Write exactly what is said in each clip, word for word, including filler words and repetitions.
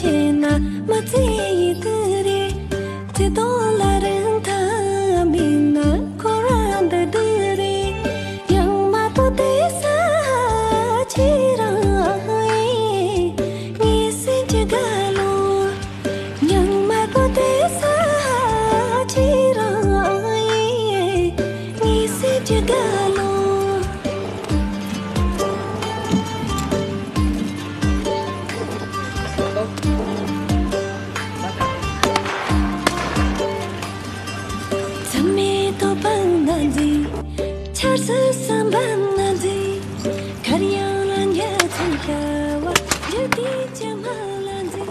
ཆེ་ན་མ་ཚེ་ཡི་དུ་རེད། ཚེ་དོན་ལ་རིན་ཐང་མེད་ན་ཁོ་རང་འདི་དུ་རེད། ཡང་མ་ཐོ་དེ་ས་ཆེ་རང་ཨེ་ངའི་སེམས་ཀྱི་དགའ་ལོ། ཡང་མ་ཐོ་དེ་ས་ཆེ་རང་ཨེ་ངའི་སེམས་ཀྱི་དགའ་ལོ། མཚམས་མེད་ཐོབ་པ་ན་འཛིན། ཆར་ཟིམ་བསམ་པ་ན་འཛིན། གར་ཡང་ལ་འཇའ་ཚོན་ཤར་བ། འཇའ་དེ་ཅང་མ་ལ་འཛིན།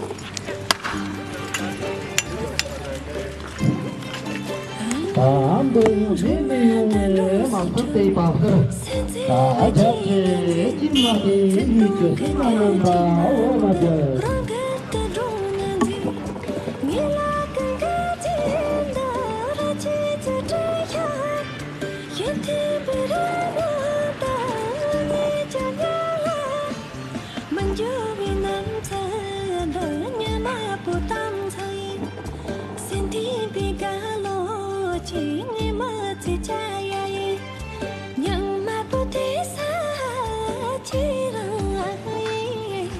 དང་པོ་ཡུལ་ལས་མི་ཡོང་བའི་མ་འཁོར་དེའི་བབ་སར། ད་རྒྱབ་ཀྱི་ཀྱི་མ་དེ་ཡུལ་གྱི་ཀྱི་མ་ཡང་འདྲ་འོ་མ་རྒྱབ། མ་འགྱུར་བའི་ནམ་མཚར་འདི་ཉི་མ་པོ་དམ་ཚིག་ཡིན། སེམས་ལྡན་པའི་དགའ་ལོ་ཅིག་ཉི་མ་ཚེ་ཆ་ཡ་ཡིན། ཉང་མ་པོ་དེ་ས་ཅི་རང་ཡིན།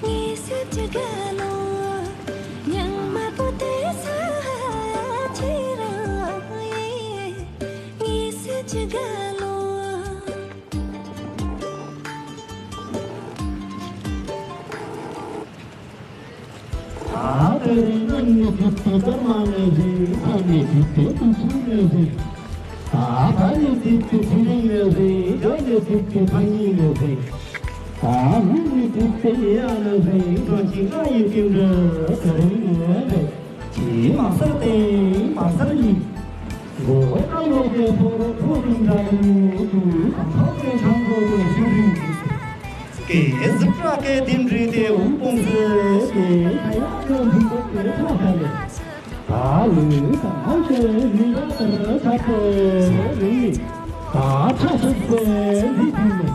ངའི་སེམས་ཀྱི་དགའ་ལོ། ཉང་མ་པོ་དེ་ས་ཅི་རང་ཡིན། ངའི་སེམས་ཀྱི་དགའ་ལོ། ཨ་ཏི་རི་ནམ་ནི་ཏི་ཏི་ཀརྨ་ནི་ཧི། ཨ་ནི་ཏི་ཏི་ཏི་ཚུ་ནི་ཧི། ཨ་ཕ་ནི་ཏི་ཏི་ཚུ་རིང་ནི་ཧི། ད་ནི་ཏི་ཏི་ཕ་ཉི་ནི་ཧི། ཨ་ཧུ་ནི་ཏི་ཏི་ཡ་ནི་ཧི། ཁོ་ཅི་ང་ཡི་ཏིང་འདྲ་ཏི་རིང་ནི་ཧི། ཅི་མ་སར་ཏེ་མ་སར་ཡི། གོ་ཀ་ལོ་ཀེ་ཕོ་རོ་ཕོ་ཏིང་འདྲ་ཡུ་ཏུ། ཨ་ཕ་ཀེ་ཆང་གོ་ཏེ་ཤུ་རིང་། ཀེ་ཟི་ཀྲ་ཀེ་དིན་རི་ཏེ་ཨུ་པོང་ཟི་ཏེ་ཁ་ཡ་ཀེ་འབུ་ཀེ་ཁ་ཁ་ལེ། ད་ལུ་ད་ཧོ་ཤེ་རི་ཡ་ཏར་ཁ་ཏེ་རི། ད་ཁྲ་ཤིག་ཏེ་རི་ཏི་ནི་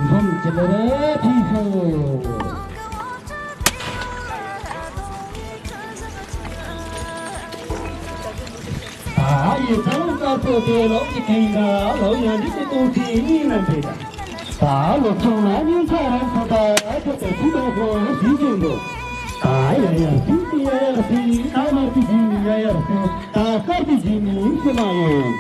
འཛོམ་ཅི་ལེ་རེ་ཏི་ཤོ། ད་ཡི་ཚང་དཀར་པོ་དེ་ལོག་གི་ཁེངས་ཀ་ལོ་ཡང་འདི་ཏེ་ཏོ་ཏི་ནི་ན་འདྲེ་ད། ད་ལོ་ཚང་ན་ཉིན་ཚ་རང་ཚ་ད་ཁྱོད་ཀྱི་ཐུགས་ཀ་ཁོ་ཞིག་གི་འདུག་ད་ཡ་ཡ་སི་ཏི་ཡ་ཡ་སི་ད་མ་སི་ཇི་མི་ཡ་ཡ་སི་ད་དཀར་གི་ཇི་མི་ཤི་མ་ཡོང་།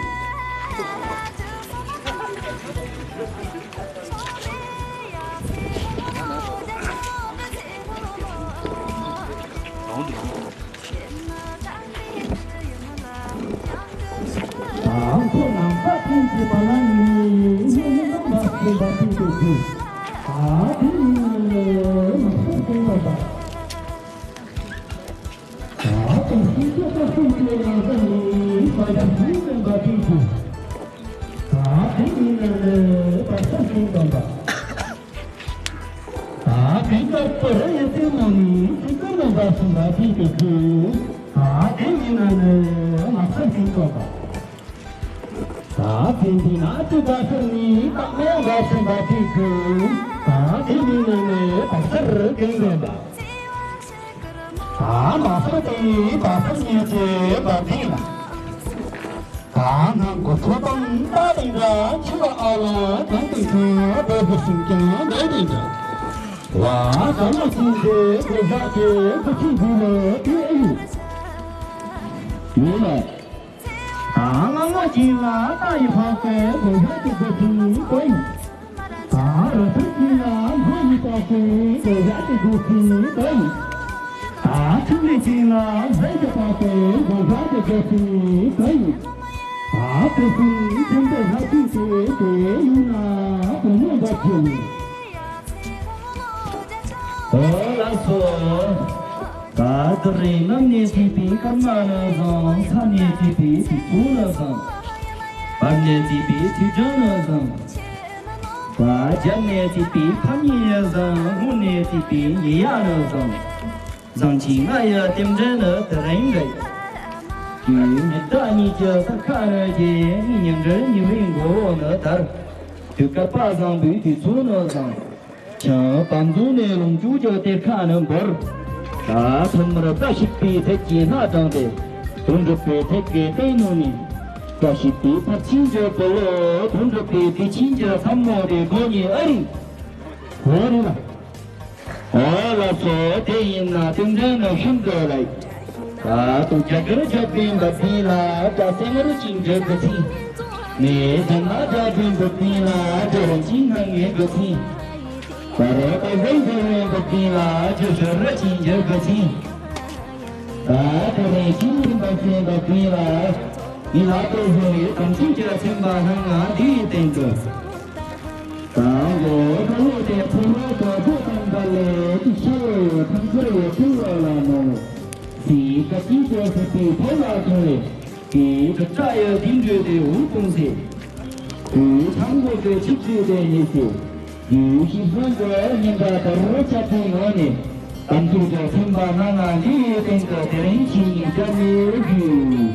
ད་དེ་ཡིན་ན་ནི་བར་ཆད་ཤིང་སྡོམ་པ། ད་དེ་ལྟར་དུ་ར་ཡི་སྲིང་མོ་ནི་སྲིང་སྐར་ལ་འབབ་ཟིན་པ་དེ་གི་ཚུལ། ད་དེ་ཡིན་ན་ནི་མ་ཚར་ཤིང་སྡོམ་པ། ད་དེ་འདི་ན་དེ་འབབ་ཟིན་ནི་སྟག་མོ་འབབ་ཟིན་པ་དེ་གི་ཚུལ། ད་དེ་ཡིན་ན་ནི་བག་ཚར་ཀུན་སྡོམ་པ། ད་མ་ཚར་དེ་ནི་བག་ཚར་ཉེས་ཀྱི་བབ་དེ་ན། གང་ན་གོ་ཐོ་དང་ད་དེ་འདྲ་ཆུ་བ་ཨ་ལ་གང་དེ་ཁ་བོད་ཀྱི་སེམས་ཀྱང་འདྲ་དེ་འདྲ། བ་ཟ་མ་སུ་འདི་གོ་ཡ་དེ་གོ་ཆུ་འདི་ལ་དེ་ཨེ་ཡོད། ཡོད་ལ། ད་ང་ང་ཅི་ལ་ད་ཡི་ཕག་པའི་གོ་ཡ་དེ་གོ་ཆུ་གོ་ཡི། ད་ར་ཐུག་ཅིག་ལ་མོ་ཡི་པ་ཀུན་དེ་ཡ་དེ་དགོས་ཀྱི་ད་ཡིན། ད་ཐུག་ལེ་ཅིག་ལ་ཟས་ཀྱི་པ་ཀུན་དེ་ཡ་དེ་དགོས་ཀྱི་ད་ཡིན། ད་དེ་ཀུན་ཐུན་དེ་ལྷ་ཐུག་དེ་དེ་ཡིན་ན་དེ་མོ་འདྲ་ཅིག་ཡིན། ཨོ་ལགས་སོ། ད་དེ་རིང་གནམ་ནས་བྱས་པའི་སྐར་མ་ལ་བཟང་། ས་ནས་བྱས་པའི་དུས་ཚོད་ལ་བཟང་། བར་ནས་བྱས་པའི་དུས་སྒྲ་ལ་བཟང་། ད་རྒྱབ་ནས་བྱས་པའི་ཕ་མྱེས་ལ་བཟང་། སྔོན་ནས་བྱས་པའི་ཉེ་ཡག་ལ་བཟང་། བཟང་ཆེ་ང་ཡི་རྟེན་འབྲེལ་ནི་དེ་རིང་རེད། དུས་མི་རྟག་གཉིས་ཀྱི་ས་ཁ་ནི་རྒྱས། ཉིན་དཀར་ཉི་མའི་མགོ་བོ་ནི་དར། དུས་སྐལ་པ་བཟང་པོའི་དུས་ཚོད་ནི་བཟང་། ཆང་བམ་འཛུགས་ནས་ལོངས་སྤྱོད་ཀྱི་གཏེར་ཁ་ནི་འབར། ད་ཐོག་མར་བཀྲ་ཤིས་པའི་ཚལ་གྱི་སྣ་དྲངས་ཏེ། དོན་གྲུབ་པའི་ཐད་ཀའི་སྟེང་ནང་ནས། བཀྲ་ཤིས་པའི་ཕར་ཕྱིན་གྱི་བུ་ལོ། དོན་གྲུབ་པའི་དེ་ཕྱིན་གྱི་ཚ་མོ་དེ་དགོ་ཉེ་ཨ་རིང་། འོ་རེད་ལ། འོ་ལགས་སོ། དེ་ཡིན་ན་རྟེན་འབྲེལ་ནི་ཤིན་ཏུ་ལེགས། ད་དུང་རྒྱ་གར་རྒྱལ་པོའི་འབབ་སྟེང་ལ། སྒྲ་སེང་རུ་ཅིང་འཇོག་གི་ཚིག་ནས་རྒྱ་མ་རྒྱལ་པོའི་འབབ་སྟེང་ལ། རྒྱ་རིན་ཆེན་སྣ་ལྔའི་འབབ་སྟེང་། ད་རེས་ད་གཟན་རྒྱལ་པོའི་འབབ་སྟེང་ལ། རྒྱ་ཤོ་ར་ཅིང་འཇོག་གི་ཚིག་ད་ད་རེས་ཤིང་རིམ་པ་གསན་པ་ཀུན་ལ། ཡིད་ལ་གཏོད་བཟུང་བའི་གང་བྱུང་གི་སེམས་པ་སྣང་ང་འདི་ཡི་སྟེང་དུ། དང་པོ་ཁ་ལོ་དེ་ཕུ་རོ་དོ་ཕུ་དང་འདྲ་ལས་ཀྱི་ཤ་ལོ་ཡོད་ཐང་ཁུར་ཡོད་ཐུ་ལོ་ལ་མོ། སི་ཀ་ཅི་ཅོ་སི་པི་ཕོ་ལ་ཐོང་ལེ། དེའི་གི་སྐྲ་ཡོད་དེ་འགྲོས་དེ་འུ་གཏོང་སེ། དུས་ཐང་པོ་དེ་ཆིག་ཆོད་དེ་ཉེ་སེ། དུས་ཤིག་སོང་གི་ཉིན་དྲ་དར་ཆ་ཐུང་ངོ་ནས། དམ་ཚིག་གི་སེམས་པ་སྣ་ང་འདི་ཡི་སྟེང་དུ་དེ་རིང་ཕྱི་ཉིན་སྐྱབས་མེད་རྒྱུ། ཉིན་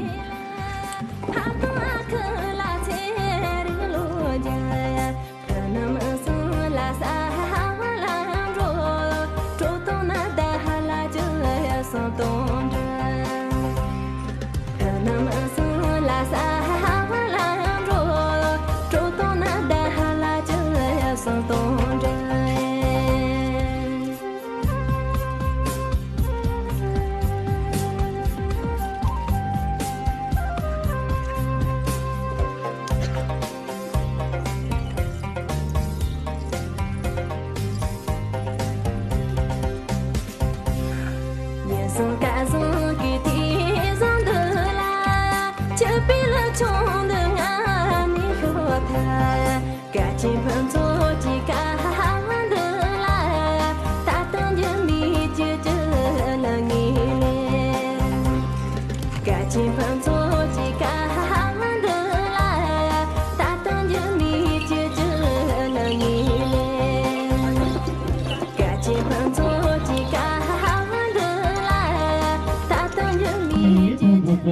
སང་སྐལ་བཟང་གི་དུས་བཟང་འདི་ལ། ཆུ་པའི་ལ་ཆུང་འདི་ང་ནི་ཤོག་ཐལ། སྐལ་ཆེན་ཕུན་ཚོགས་ཀྱི་སྐལ་བ་འདི་ལ། ད་ལྟ་འགྱུར་མེད་གྱུར་གྱི་ལ་ངེས་ལེ། སྐལ་ཆེན་ཕུན་ཚོགས་ཀྱི་སྐལ་བ་འདི་ལ། ད་ལྟ་འགྱུར་མེད་གྱུར་གྱི་ལ་ངེས་ལེ། སྐལ་ཆེན་ཕུན་ཚོགས་ཀྱི་སྐལ་བ་འདི་ལ། ད་ལྟ་འགྱུར་མེད་གྱུར་གྱི།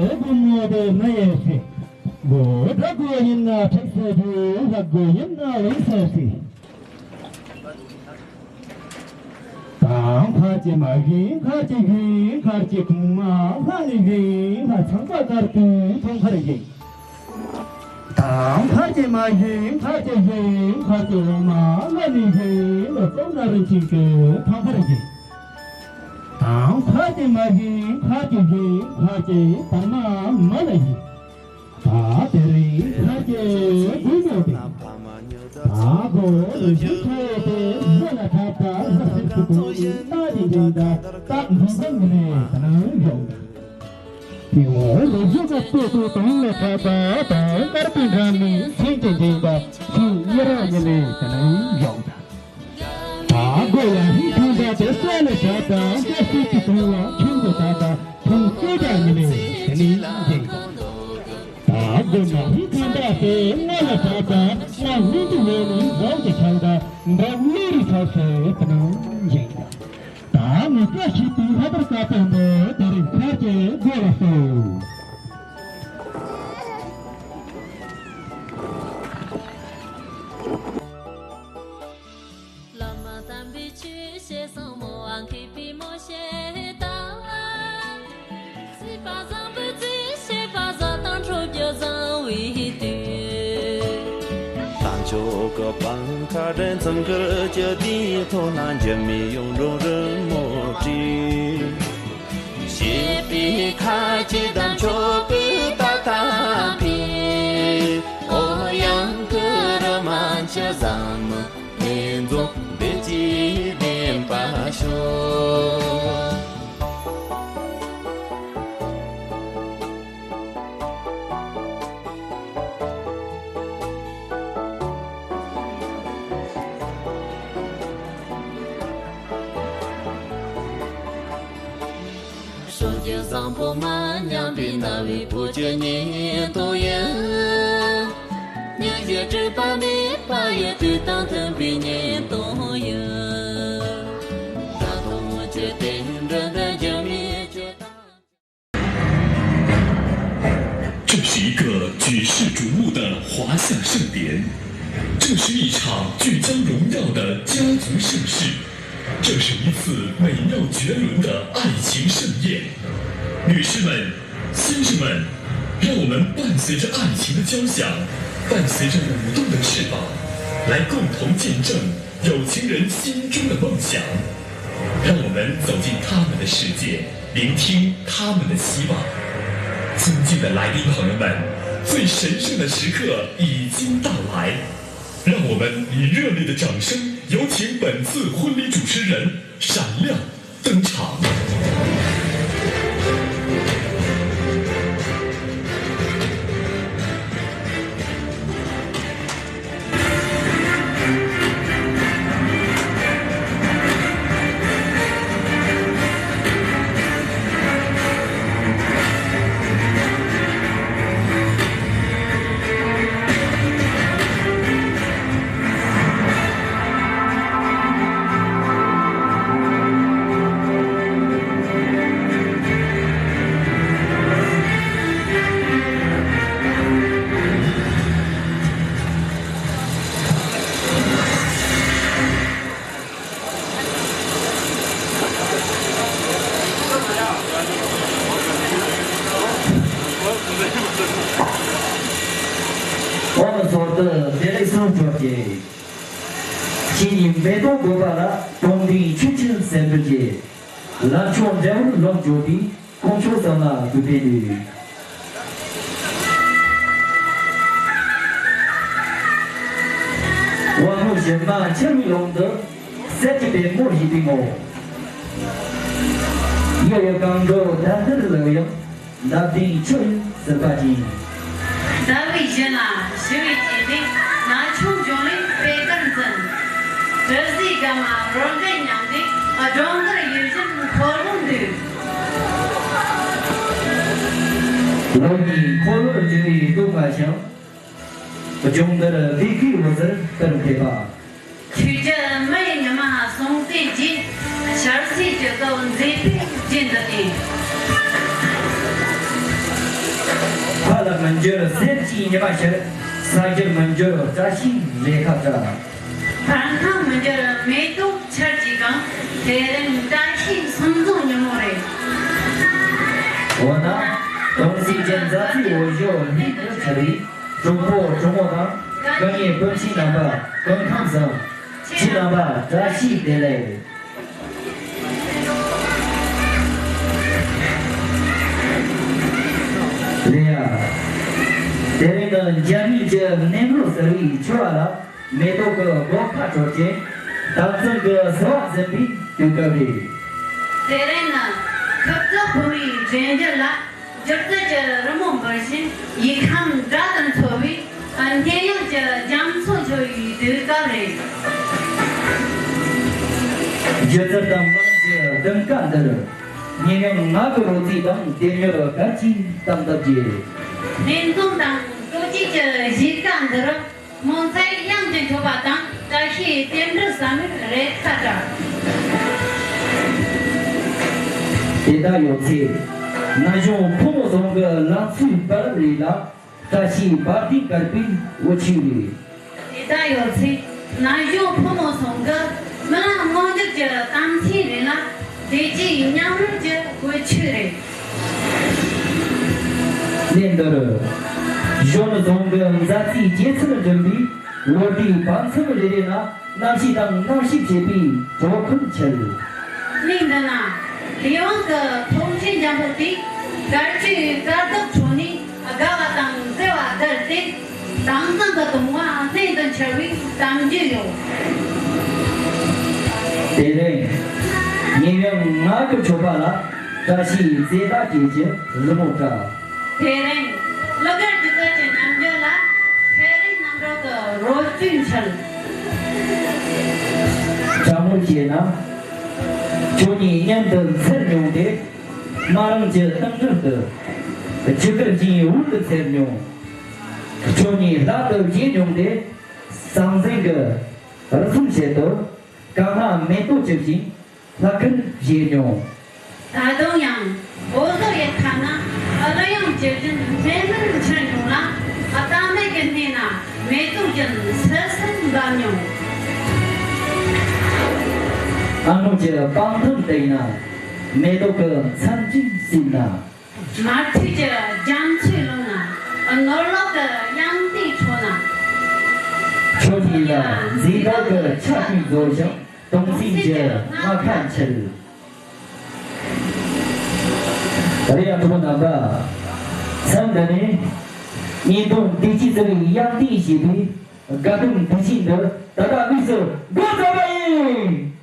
མགོ་སྒྲ་དགོས་ཡིན་ན་ཁྲིག་ཟེར་རྒྱུ། ལྷ་དགོས་ཡིན་ན་ལིང་ཟེར་ཟེར། དང་ཁ་ཅེ་མ་བཞིན་ཁ་ཅེ་བཞིན་ཁ་ཅེ་གོང་མ་ལྷ་ནི་བཞིན་ལྷ་ཚངས་པ་དཀར་པོའི་ཐང་ཁར་བཞིན། དང་ཁ་ཅེ་མ་བཞིན་ཁ་ཅེ་བཞིན་ཁ་ཅེ་འོ་མ་ལྷ་ནི་བཞིན་ལོ་ཙོ་ན་རིན་ཆེན་གྱི་ཐང་ཁར་བཞིན། དང་ཁ་ཅེ་མ་བཞིན་ཁ་ཅེ་བཞིན་ཁ་ཅེ་དར་མ་མ་ལ་བཞིན། ད་དེ་རིང་ཁ་ཅེ་དགུ་མོ་དེ། ད་གོ་རུ་ཞིག་ཁ་ཡོད་དེ་མ་ལ་ཁ་ད་ལ་སིར་ཁུ་ཁུ་ཏ་ཇི་ཇི་ད་ད་འཛུམ་འཛུམ་ནི་ནས་ད་ནང་ཡོང་ད། དེ་འོ་ལོ་རྒྱུས་ཀ་ལྟོས་དུ་དང་ལ་ཁ་ད་ད་དཀར་པོའི་འདྲ་མི་སེང་གེ་འདྲེན་ད་ཚིག་ཉེ་ར་ཉེ་ནས་ད་ནང་ཡོང་ད། ད་གོ་ཡ་ཧི་ཁང་ད་དེ་སོ་ལ་ཁ་ད་ཀ་སི་ཏི་དང་ལ་ཁྱུང་གོ་ད་ད་ཁྱུང་སོ་ད་ཉེ་ནས་ད་ནང་ཡོང་ད། ད་དགོན་པ་ཧི་ཁ་འདྲ་སེ་ང་ལ་གྲགས་ད་ང་སྔོན་དུ་ལོ་ནི་འགོག་གི་ཆགས་ད་འདྲ་གླུ་རི་ཆགས་སེ་ད་ནང་འཇིག་ད། ད་ངུ་སྐད་ཤིག་ཏུ་ལྷ་དར་ཀ་པོ་འདི་དེ་རིང་ཁ་ཅེ་དགོ་ལ་སོ། བླ་མ་དམ་པའི་ཆོས་བཤད་བཟང་མོ་བ་མཁས་པའི་མོ་བཤད་དང་། སྲིད་པ་བཟང་པོའི་རྩིས་བཤད་པ་བཟང་དང་འཕྲོད་རྒྱུ་བཟང་བའི་དུས། དམ་ཆོས་ཀྱི་པང་ཁ་འདྲེན་ཚང་གི་ཇི་དེའི་ཐོག་ན་འགྱུར་མེད་ཡོངས་འགྲོ་རི་མོ་བྲིས། བཤད་པའི་ཁ་ཆེ་དམ་ཆོས་པའི་ད་ཐམ་པའི་ཨོ་ཡང་ཀི་རི་མ་ཆུ་བཟང་མོ། ལྷན་འཛོམས་བདེ་སྐྱིད་ལྡན་པ་ཤོག། སྲོལ་རྒྱུན་བཟང་པོ་མ་ཉམས་པའི་རྣ་བའི་བོད་ཀྱི་ཉིན་ཐོ་ཡིན། སྙན་ཞུ་སྤྲོས་པ་མེད་པ་ཡི་དུས་དང་མཐུན་པའི་ཉིན་ཐོ་ཡིན། ད་དུང་བོད་ཀྱི་རྟེན་འབྲེལ་འདི་འགྱུར་མེད་སྤྱོད་དང་། 这是一个举世瞩目的华夏盛典，这是一场聚焦荣耀的家族盛事。这是一次美妙绝伦的爱情盛宴。女士们、先生们，让我们伴随着爱情的交响，伴随着舞动的翅膀，来共同见证有情人心中的梦想。让我们走进他们的世界，聆听他们的希望。尊敬的来宾朋友们，最神圣的时刻已经到来，让我们以热烈的掌声，有请本次婚礼主持人闪亮登场。འོ་ན་ཚོགས་འདུ་བདེ་ལེགས་སུ་འགྲོ་གི། ཁྱེད་ཉིད་མེ་ཏོག་དགོན་པ་ལ་དོན་ལྡན་ཆོས་ཀྱི་སེམས་འདུན་གྱིས། ལམ་མཆོག་འབྲས་བུར་ལོངས་སྤྱོད་པའི། དཀོན་མཆོག་གསུམ་ལ་གུས་པས་འདུད། དབང་ལུང་གཞན་མ་ཆར་བའི་ཀློང་དུ། གསེར་གྱི་པད་མོ་བཞད་པའི་ངོ་། གཡུ་ཡི་གང་དུ་ཟླ་ཟེར་ལུག་ཡང་། འདབ་ལྡན་ཆུ་ཡི་ཟིལ་པ་ཅན། ཟླ་བའི་བཞིན་ལ་ཞི་བའི་སྐྱིད་འདི། ན་ཆུང་ལྗོངས་ལས་པད་དཀར་འཛིན། དྲི་ཟའི་སྒང་ང་རོལ་རྩེད་ཉམས་འདི། སྒྲོང་དཀར་ཡིད་བཞིན་འཁོར་ལོ་འདུས། ལོ་གཉིས་འཁོར་ལོར་རྒྱུ་བའི་སྡུག་བསྔལ་ཞིང་། ལྗོངས་འདིར་བདེ་སྐྱིད་འོད་ཟེར་སྤེལ་མཁས་པ། ཆོས་རྒྱལ་མི་ཡི་ཉི་མ་སྲོང་བཙན་གྱིས། ཆབ་སྲིད་ཀྱི་སྐབས་མཛད་པའི་རྗེས་འདི་སྟེ། ཕ་ལ་མི་འགྱུར་གསེར་གྱི་ཉི་མ་ཤར། ས་རྒྱུར་མི་འགྱུར་བཀྲ་ཤིས་རེ་ཁ་བཀྲ། བར་ཁང་མི་འགྱུར་མེ་ཏོག་ཆར་གྱིས་གང་། དེ་རིང་བཀྲ་ཤིས་གསུམ་འཛོམས་ཉིན་མོ་རེད། འོ་ན། དོན་སྲིད་ཀྱི་མཛའ་བརྩེའི་འོ་ཞོ་ལྷུན་གྱིས་འཁྱིལ་བའི། གྲོགས་པོ་གྲོགས་མོ་དང་། སྐུ་ངོ་སྤུན་མཆེད་རྣམ་པ། སྤུན་ཁམས་བཟང་། ཁྱེད་རྣམ་པ་བཀྲ་ཤིས་བདེ་ལེགས། ལེ་ཡ། དེ་རིང་ནི་འཇར་མན་གྱི་ནེམ་རོ་ཟེར་བའི་ཆུ་བ་ལ། མེ་ཏོག་གི་སྒོ་ཁ་སྤྲོད་ཅིང་། དྭངས་གཙང་གི་བསིལ་བ་འཛིན་པའི་དུས་སྐབས་རེད། དེ་རིང་ནི་ཁུ་ཚུར་ཕུ་མའི་རྫས་འགྱུར་ལ། སྒྱུ་རྩལ་གྱི་རི་མོ་འབུར་ཞིང་། ཡིད་ཁམས་སྒྲ་དང་འཚོ་བའི་སྙན་དབྱངས་ཀྱི་རྒྱ་མཚོ་འཕྱོ་བའི་དུས་སྐབས་རེད། སྒྱུ་རྩལ་དང་མི་རིགས་ཀྱི་ལྡུམ་ཀ་འདིར། ཉེ་རིང་ང་གི་རོལ་རྩེད་དང་ལྡེམ་མྱུར་གར་གྱིས་གཏམ་བཏབ་རྒྱུ། ལྷན་འཛོམས་དང་སྤྲོ་སྐྱིད་ཀྱི་གཞིས་ཀ་འདིར། མོ་མཚར་དབྱངས་ཀྱི་མཆོད་པ་དང་། བཀྲ་ཤིས་རྟེན་འབྲེལ་བསམ་ཡས་རེ་ཁ་བཀྲ། དེ་ལྟར་ཡོད་ཚེ། ན་གཞོན་ཕོ་མོ་ཟུང་གི་ལང་ཚོའི་བར་རེ་ལ། བཀྲ་ཤིས་འབར་མདེལ་སྐར་པའི་འོད་ཆོས་རེད། དེ་ལྟར་ཡོད་ཚེ། ན་གཞོན་ཕོ་མོ་ཟུང་གི་རྨི་ལམ་མངོན་འགྱུར་གྱི་གཏམ་ཚིག་རེ་ལ། བདེ་སྐྱིད་མཉམ་རོལ་གྱི་འོད་ཆོས་རེད། གནས་འདིར། གཞོན་ནུ་ཟུང་གི་མཛའ་བརྩེའི་སྐྱེད་ཚལ་འགྲིམ་པའི་ལོ་ཟླའི་བང་མཛོད་རེ་རེ་ན། རྣམ་ཤེས་དང་རྣམ་ཤེས་འཕྱད་པའི་སྒྲོག་ཁུལ་འཁྱིལ། གནས་འདི་ན། ལས་དབང་གི་ཐོག་མཆོད་འཇམ་པོ་དེ། དཀར་ཆུའི་དཀར་གདུབ་ཁྲོད་ནས། དགའ་བ་དང་བརྩེ་བ་བརྡལ་ཏེ། དྭངས་གཙང་གི་གདུང་བ་ལྷན་དུ་འཁྱེར་བའི་གཏམ་རྒྱུད་ཡོད། དེ་རིང་། ཉེ་རིང་ང་གི་མཆོད་པ་ལ། བཀྲ་ཤིས་རྩེ་ལྟར་སྐྱེད་ཀྱི་རི་མོ་བཀྲ། དེ་རིང་། གླུ་གར་སྒྱུ་རྩལ་གྱི་རྣམ་འགྱུར་ལ། ཚེ་རིང་རྣམ་རོལ་གྱི་རོལ་རྩེད་འཁྱིལ། དྲང་མོར་བཤད་ན། ཁྱོད་གཉིས་མཉམ་དུ་འཚར་མྱོང་སྟེ། སྨོན་ལམ་གྱི་གཏམ་རྒྱུད་དུ། རྒྱུ་སྐར་བཞིན་འུར་དུ་འཚེར་མྱོང་། ཁྱོད་གཉིས་ལྷ་དུ་བརྗེད་མྱོང་སྟེ། ཟང་ཟིང་གི་རི་ཟོམ་ཞལ་དུ། རྐང་ལྷ་མེ་ཏོག་བཅུ་བཞིན་ལྷག་གར་བཞད་མྱོང་། ད་དུང་ཡང་། འོ་ཟོ་ཡི་ཁ་ན་ཨ་ལོ་ཡང་ཇི་བཞིན་འཕྲལ་མར་འཁྱིལ་མྱོང་ལ། ཨ་ལྟ་མེད་ཀྱི་སྣེ་ན་མེ་ཏོག་བཞིན་སིལ་སིལ་འབབ་མྱོང་། ཨ་ནུ་གྱི་པང་ཐང་བཏེགས་ན། མེ་ཏོག་གི་མཚམས་སྤྲིན་བསིལ་ན། མར་ཐུད་ཀྱི་རྒྱ་མཚོའི་ཀླུང་ན། ནོར་ལོག་གི་དབྱངས་རྟའི་ཁྲོད་ན། ཁྱོད་ཉིད་ལ་མཛེས་སྡུག་གི་ཆར་ཆུ་བཟོ་ཞིང་། དུང་སེམས་ཀྱི་རྔ་ཁ་འཁྱིལ། རེད་ཡ། གྲོགས་པོ་རྣམ་པ། མཚམས་འདི་ནས་བརྙན་ཐུང་བདེ་སྐྱིད་ཟེར་བའི་དབྱངས་རྟའི་བཞད་པའི་དགའ་སྟོན་དུས་ཆེན་འདི་ད་ལྟ་དམིགས་སུ་འགོ་བརྩམས་པ་ཡིན།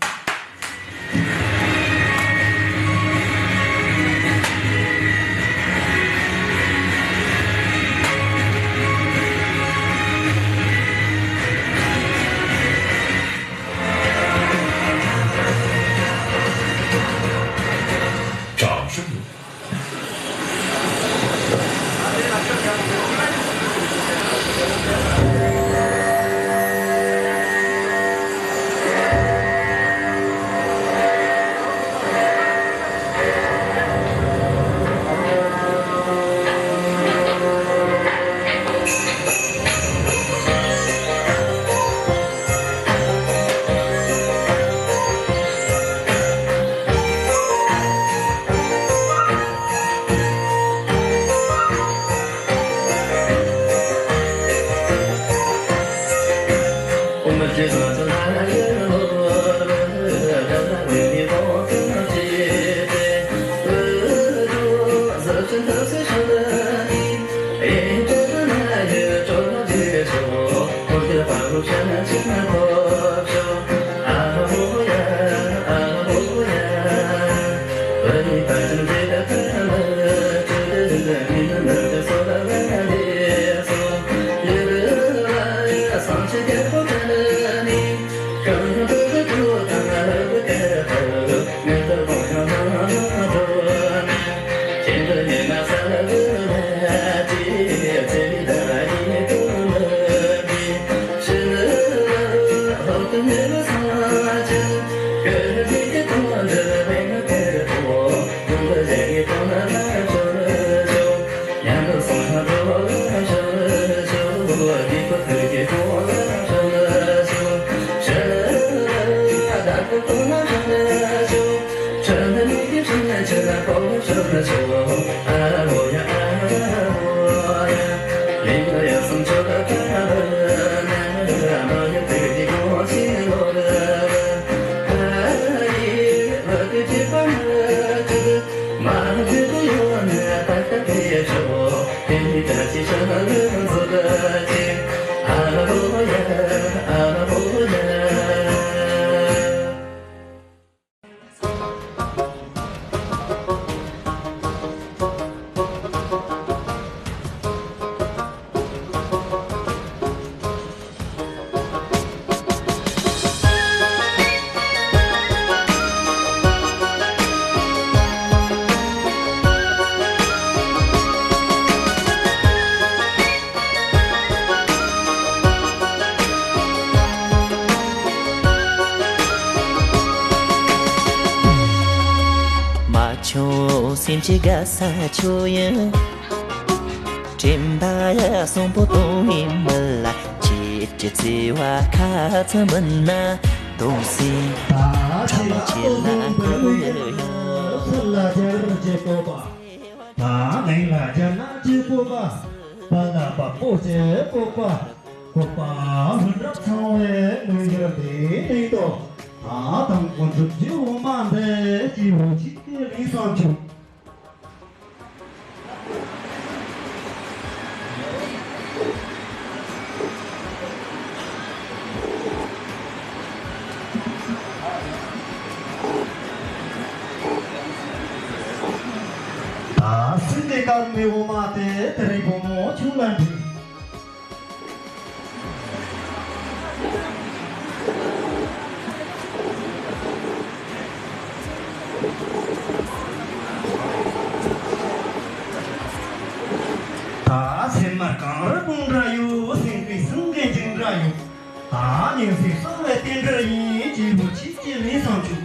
མ་ཆུང་སེམས་ཀྱི་དགའ་ས་ཁྱོད་ཡིན། དྲན་པ་གསོན་པོ་གཏོང་བའི་མི་ལ། ཁྱེད་ཀྱི་བརྩེ་བ་ཁ་ཚ་མིན་ན། གདུང་སེམས་ཁྲ་མོ་ཆེ་ལ་འཁོར་ཡོང་། ཚུར་ལ་རྒྱལ་རབས་ཀྱི་བཀོད་པ། ད་ནང་ལ་རྒྱ་ནག་གི་བཀོད་པ། པ་ལ་བ་སྤུ་གྲིའི་བཀོད་པ། བཀོད་པ་ལྷུན་གྲུབ་ཚང་བའི་ལུས་འགྱུར་དེའི་སྟེང་དུ། ད་དང་པོ་འགྲུབ་རྒྱུ་འོ་མ་འདི་སྐྱེས་བུ་ཁྱེད་ཀྱི་ལུས་སམ་ཆུ། ད་སྲིད་པའི་སྐར་མའི་འོ་མ་དེ་དེ་རིང་བུ་མོ་ཁྱོད་ལ་འདྲི། ད་སེམས་མ་གངས་རི་བོ་འདྲ་ཡོད། སེམས་ཀྱི་སེང་གེ་འཇིགས་འདྲ་ཡོད། ད་ཉིན་སྲིབ་གསང་བའི་རྟེན་འབྲེལ་ཡིན། སྐྱེས་བུ་ཁྱེད་ཀྱི་ལུས་སམ་ཆུ།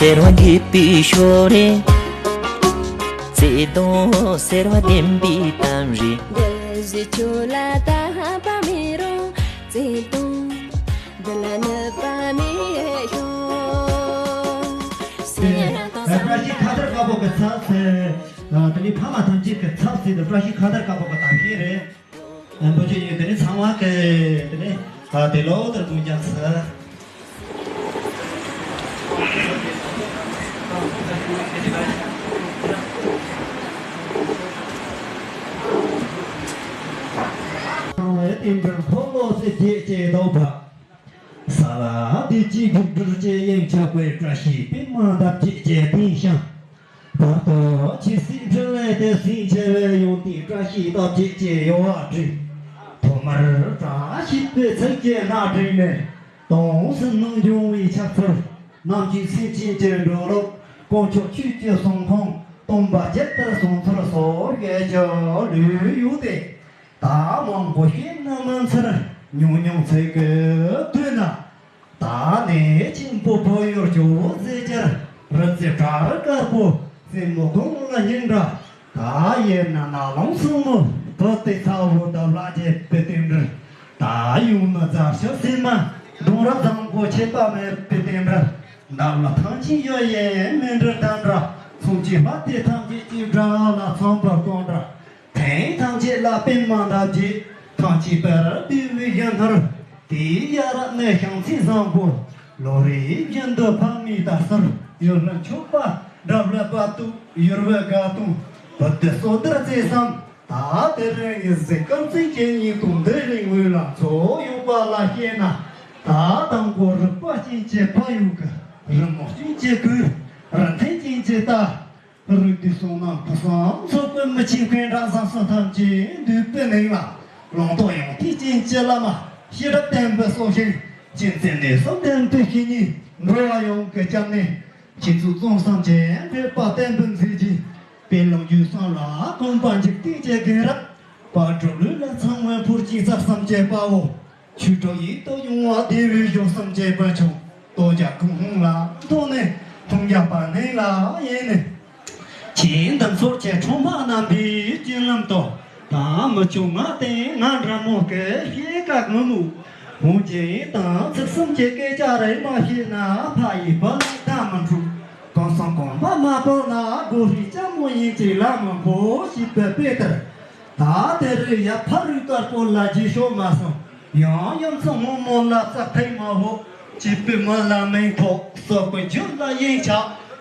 ཟེར་བ་འགྲིག་པའི་ཞོར་རེད། བརྩེ་དུང་ཟེར་བ་བདེན་པའི་གཏམ་རེད། འདི་ཞིག་ཁྱོད་ལ་ད་ཧ་པ་མི་རུང་། བརྩེ་དུང་འདི་ལ་ནུས་པ་མེད་ཤོག། ཟེར་ཡང་དང་བཀྲ་ཤིས་ཁ་དར་དཀར་པོ་གི་ཚབ་ཟེར། དེ་ནས་ཕ་མ་ཐམས་ཅད་ཀྱི་ཚབ་ཟེར་དུ་བཀྲ་ཤིས་ཁ་དར་དཀར་པོ་གི་དར་ཤིང་རེད། འབུལ་རྒྱུ་ཡིན། དེ་ནས་ཚང་མ་གི་དེ་ནས་ཨ་དེ་ལོ་ལྟར་གདུང་རྒྱག་ཚུལ། རྟེན་འབྲེལ་འཁོར་ལོ་ཚེ་བརྒྱད་ཅེས་བསྟོད་པ། ས་ལ་བདེ་སྐྱིད་སྒྲུབ་སྒྲུབ་ཅེས་ཡན་ཆད་ཀྱི་བཀྲ་ཤིས་པདྨ་འདབ་བརྒྱད་ཅེས་བསྟན་ཞིང་། བར་དུ་ཇི་སྲིད་འཕྲིན་ལས་དེ་སྲིད་འཆེ་བའི་ཡོན་ཏན་བཀྲ་ཤིས་རྟགས་བརྒྱད་ཀྱི་ཡོལ་བ་བསྒྲིགས། ཐོག་མར་བཀྲ་ཤིས་པའི་ཚིག་གི་སྣ་བསྒྲིགས་ནས། དུང་སེམས་ནང་འབྱུང་བའི་ཆགས་ཚུལ། ནམ་ཞིག་སེམས་ཅན་གྱི་འགྲོ་ལུགས། དཀོན་མཆོག་ཆོས་ཀྱི་གསུང་འཕྲིན། སྟོན་པ་ཇི་ལྟར་གསུངས་ཚུལ་སོགས་བཤད་རྒྱུ་ལོས་ཡོད་དེ། ད་མང་པོ་བཤད་ན་མི་འཚལ། ཉུང་ཉུང་ཚིག་གི་དུས་ན། ད་ནི་ཆེན་པོ་བོད་ཡུལ་ཇོ་བོ་རྗེ་རྒྱལ། རི་རྩེ་བྲག་རི་དཀར་པོ། རྩེ་མོ་དགུང་ལ་སྙིང་འདྲ། ད་ཡེ་ན་ན་ལུང་སྲིན་མོ། བུ་དེ་ཚ་བོ་འདབ་ལ་རྒྱས་པའི་རྟེན་འབྲེལ། ད་ཡུམ་ནི་རྫ་ཤོད་སྲིན་མ། འབྲོང་ར་བཟང་པོ་ཆད་པ་མེད་པའི་རྟེན་འབྲེལ། འདབ་ལ་ཐང་ཆེན་གཡུ་ཡི་མཎྜལ་དང་འདྲ། མཚུངས་ཀྱི་ལྷ་སྡེ་ཐམས་ཅད་ཀྱི་དགྲ་ལ་ཚངས་པར་སྟོན་འདྲ། ཐེངས་ཐམས་ཅད་ལ་པདྨ་འདབ་བརྒྱད། ཐང་ཆེན་པར་བསྡུས་པའི་གཞན་ཐར། དེའི་ཡ་རབས་ནས་ཤིང་ཚེ་བཟང་པོ། ལོ་རེ་བཞིན་དུ་ཕ་མའི་དར་སར། ཡུལ་ལྷ་མཆོད་པ་འདྲ་བར་བར་དུ་ཡུར་བའི་དགའ་སྟོན། བུ་དེ་གསོལ་དར་རྩེ་གསུམ། ད་དེ་རིང་ངེད་ཚོའི་སྐར་རྩིས་ཀྱི་ཉིན་དུ་འདི་རིང་ངོས་ལ་འཚོ་ཡོད་པ་ལ་བཤད་ན། ད་དང་པོ་རིག་པ་ཅན་གྱི་ཕ་ཡུལ་གྱི། རི་མོ་ཅན་གྱི་གོས། རི་མཐིལ་ཅན་གྱི་རྟ། རིགས་འདི་སོང་ན་ཕུགས་བསམ་ཚོགས་པའི་མི་ཆེན་མཁན་གྲྭ་བཟང་སོགས་ཐམས་ཅད་འདུས་པའི་ནང་ལ། ལུང་རྟོགས་ཡང་ཐེག་ཅན་གྱི་བླ་མ་ཤེས་རབ་བརྟན་པོ་སོགས་ཤིང་། ཅན་ཚེ་གནས་གསུམ་ལྡན་པའི་བཤེས་གཉེན་འགྲོ་བ་ཡོངས་ཀྱི་སྐྱབས་གནས། ཁྱེད་ཚོ་གཙང་གསུམ་གྱི་འགྲེལ་པ་བསྟན་པའི་མཛེས་རྒྱན། དཔེ་ལོ་རྒྱུས་གསུམ་ལ་གོམ་པ་འཇུག་སྟེགས་ཀྱི་རྒན་རབས། དཔལ་སྤྲུལ་ལུས་ལ་ཚང་བའི་འཕུར་ཆེན་རྩ་གསུམ་གྱི་དཔའ་བོ། ཆོས་གྲོགས་ཡིད་དུ་འོང་བ་བདེ་བའི་གཞུང་གསུམ་གྱི་དཔལ་འབྱོར། ལྟོ་རྒྱ་ཀུན་སློང་ལ་མཐོང་ནས་མཐོང་རྒྱ་པ་ནས་ལ་ཡིན་ནས། ཁྱེད་འདི་ཚོ་ཁྱེད་ཁྲོམ་པ་རྣམ་པའི་སྤྱན་ལམ་དུ། ད་མི་ཆུང་ང་དེ་ང་འདྲ་མོ་སྐད་ཤེས་ཀ་ངུ་མོ། འོན་ཀྱང་དང་ཚིག་གསུམ་གྱི་སྐད་ཆ་རེ་མ་བཤད་ན་ཕ་ཡི་བུ་ལ་ད་མི་འཁྲུག་གང་སང་གོམ་པ་མ་སྤོ་ན་སྒོ་རི་ལྕགས་མོ་ཡིན་གྱི་ལ་མི་འཕོ་ཞེས་པའི་དཔེ་ལྟར། ད་དེ་རིང་ཡ་ཕ་རི་དཀར་པོ་ལ་རྗེས་ཤོག་མ་སོང་། ཡང་ཡང་ཚང་མོ་མོ་ལ་ཙག་ཐེངས་མ་ཧོ། སྐྱིད་པའི་མི་ལ་མིང་ཐོགས་སོག་པའི་རྒྱུད་ལ་ཡིན་ཆ།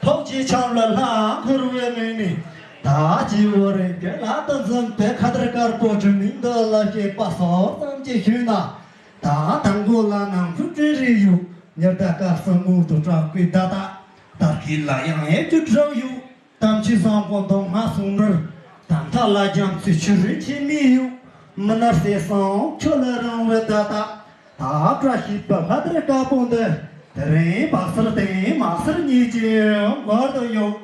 ཕོག་ཅེས་ཆང་ལ་ལྷ་འཁོར་བའི་མིང་ནི། ད་སྤྱི་བོ་རིང་གི་ལྷ་དང་འཛོམས་པའི་ཁ་དར་དཀར་པོ་དྲི་མིག་འདི་ལ་སྐྱེས་པ་སོགས་ཙམ་གྱིས་ཞུས་ན། ད་དང་པོ་ལ་ནང་ཁུལ་སྤྲིན་རིས་ཡོད། ཉི་ཟླ་སྐར་གསུམ་ངོ་དུ་གྲགས་པའི་ཟླ་དག་ད་སྐྱིད་ལ་ཡང་ཡལ་གྱི་གྲོགས་ཡོད། དམ་ཆོས་བཟང་པོ་མདོ་སྔགས་ཟུང་འབྲེལ། དམ་ཐག་ལ་རྒྱ་མཚོའི་ཆུ་རུད་ཆེན་མོ་ཡོད། མི་ནག་སེར་སང་ཁྱོད་ལ་རིང་བའི་ཟླ་དག་ད་བཀྲ་ཤིས་པའི་ལྷ་དར་དཀར་པོ་འདི། དེ་རིང་བག་གསར་དང་མ་གསར་གཉིས་ཀྱི་བར་དུ་ཡོད།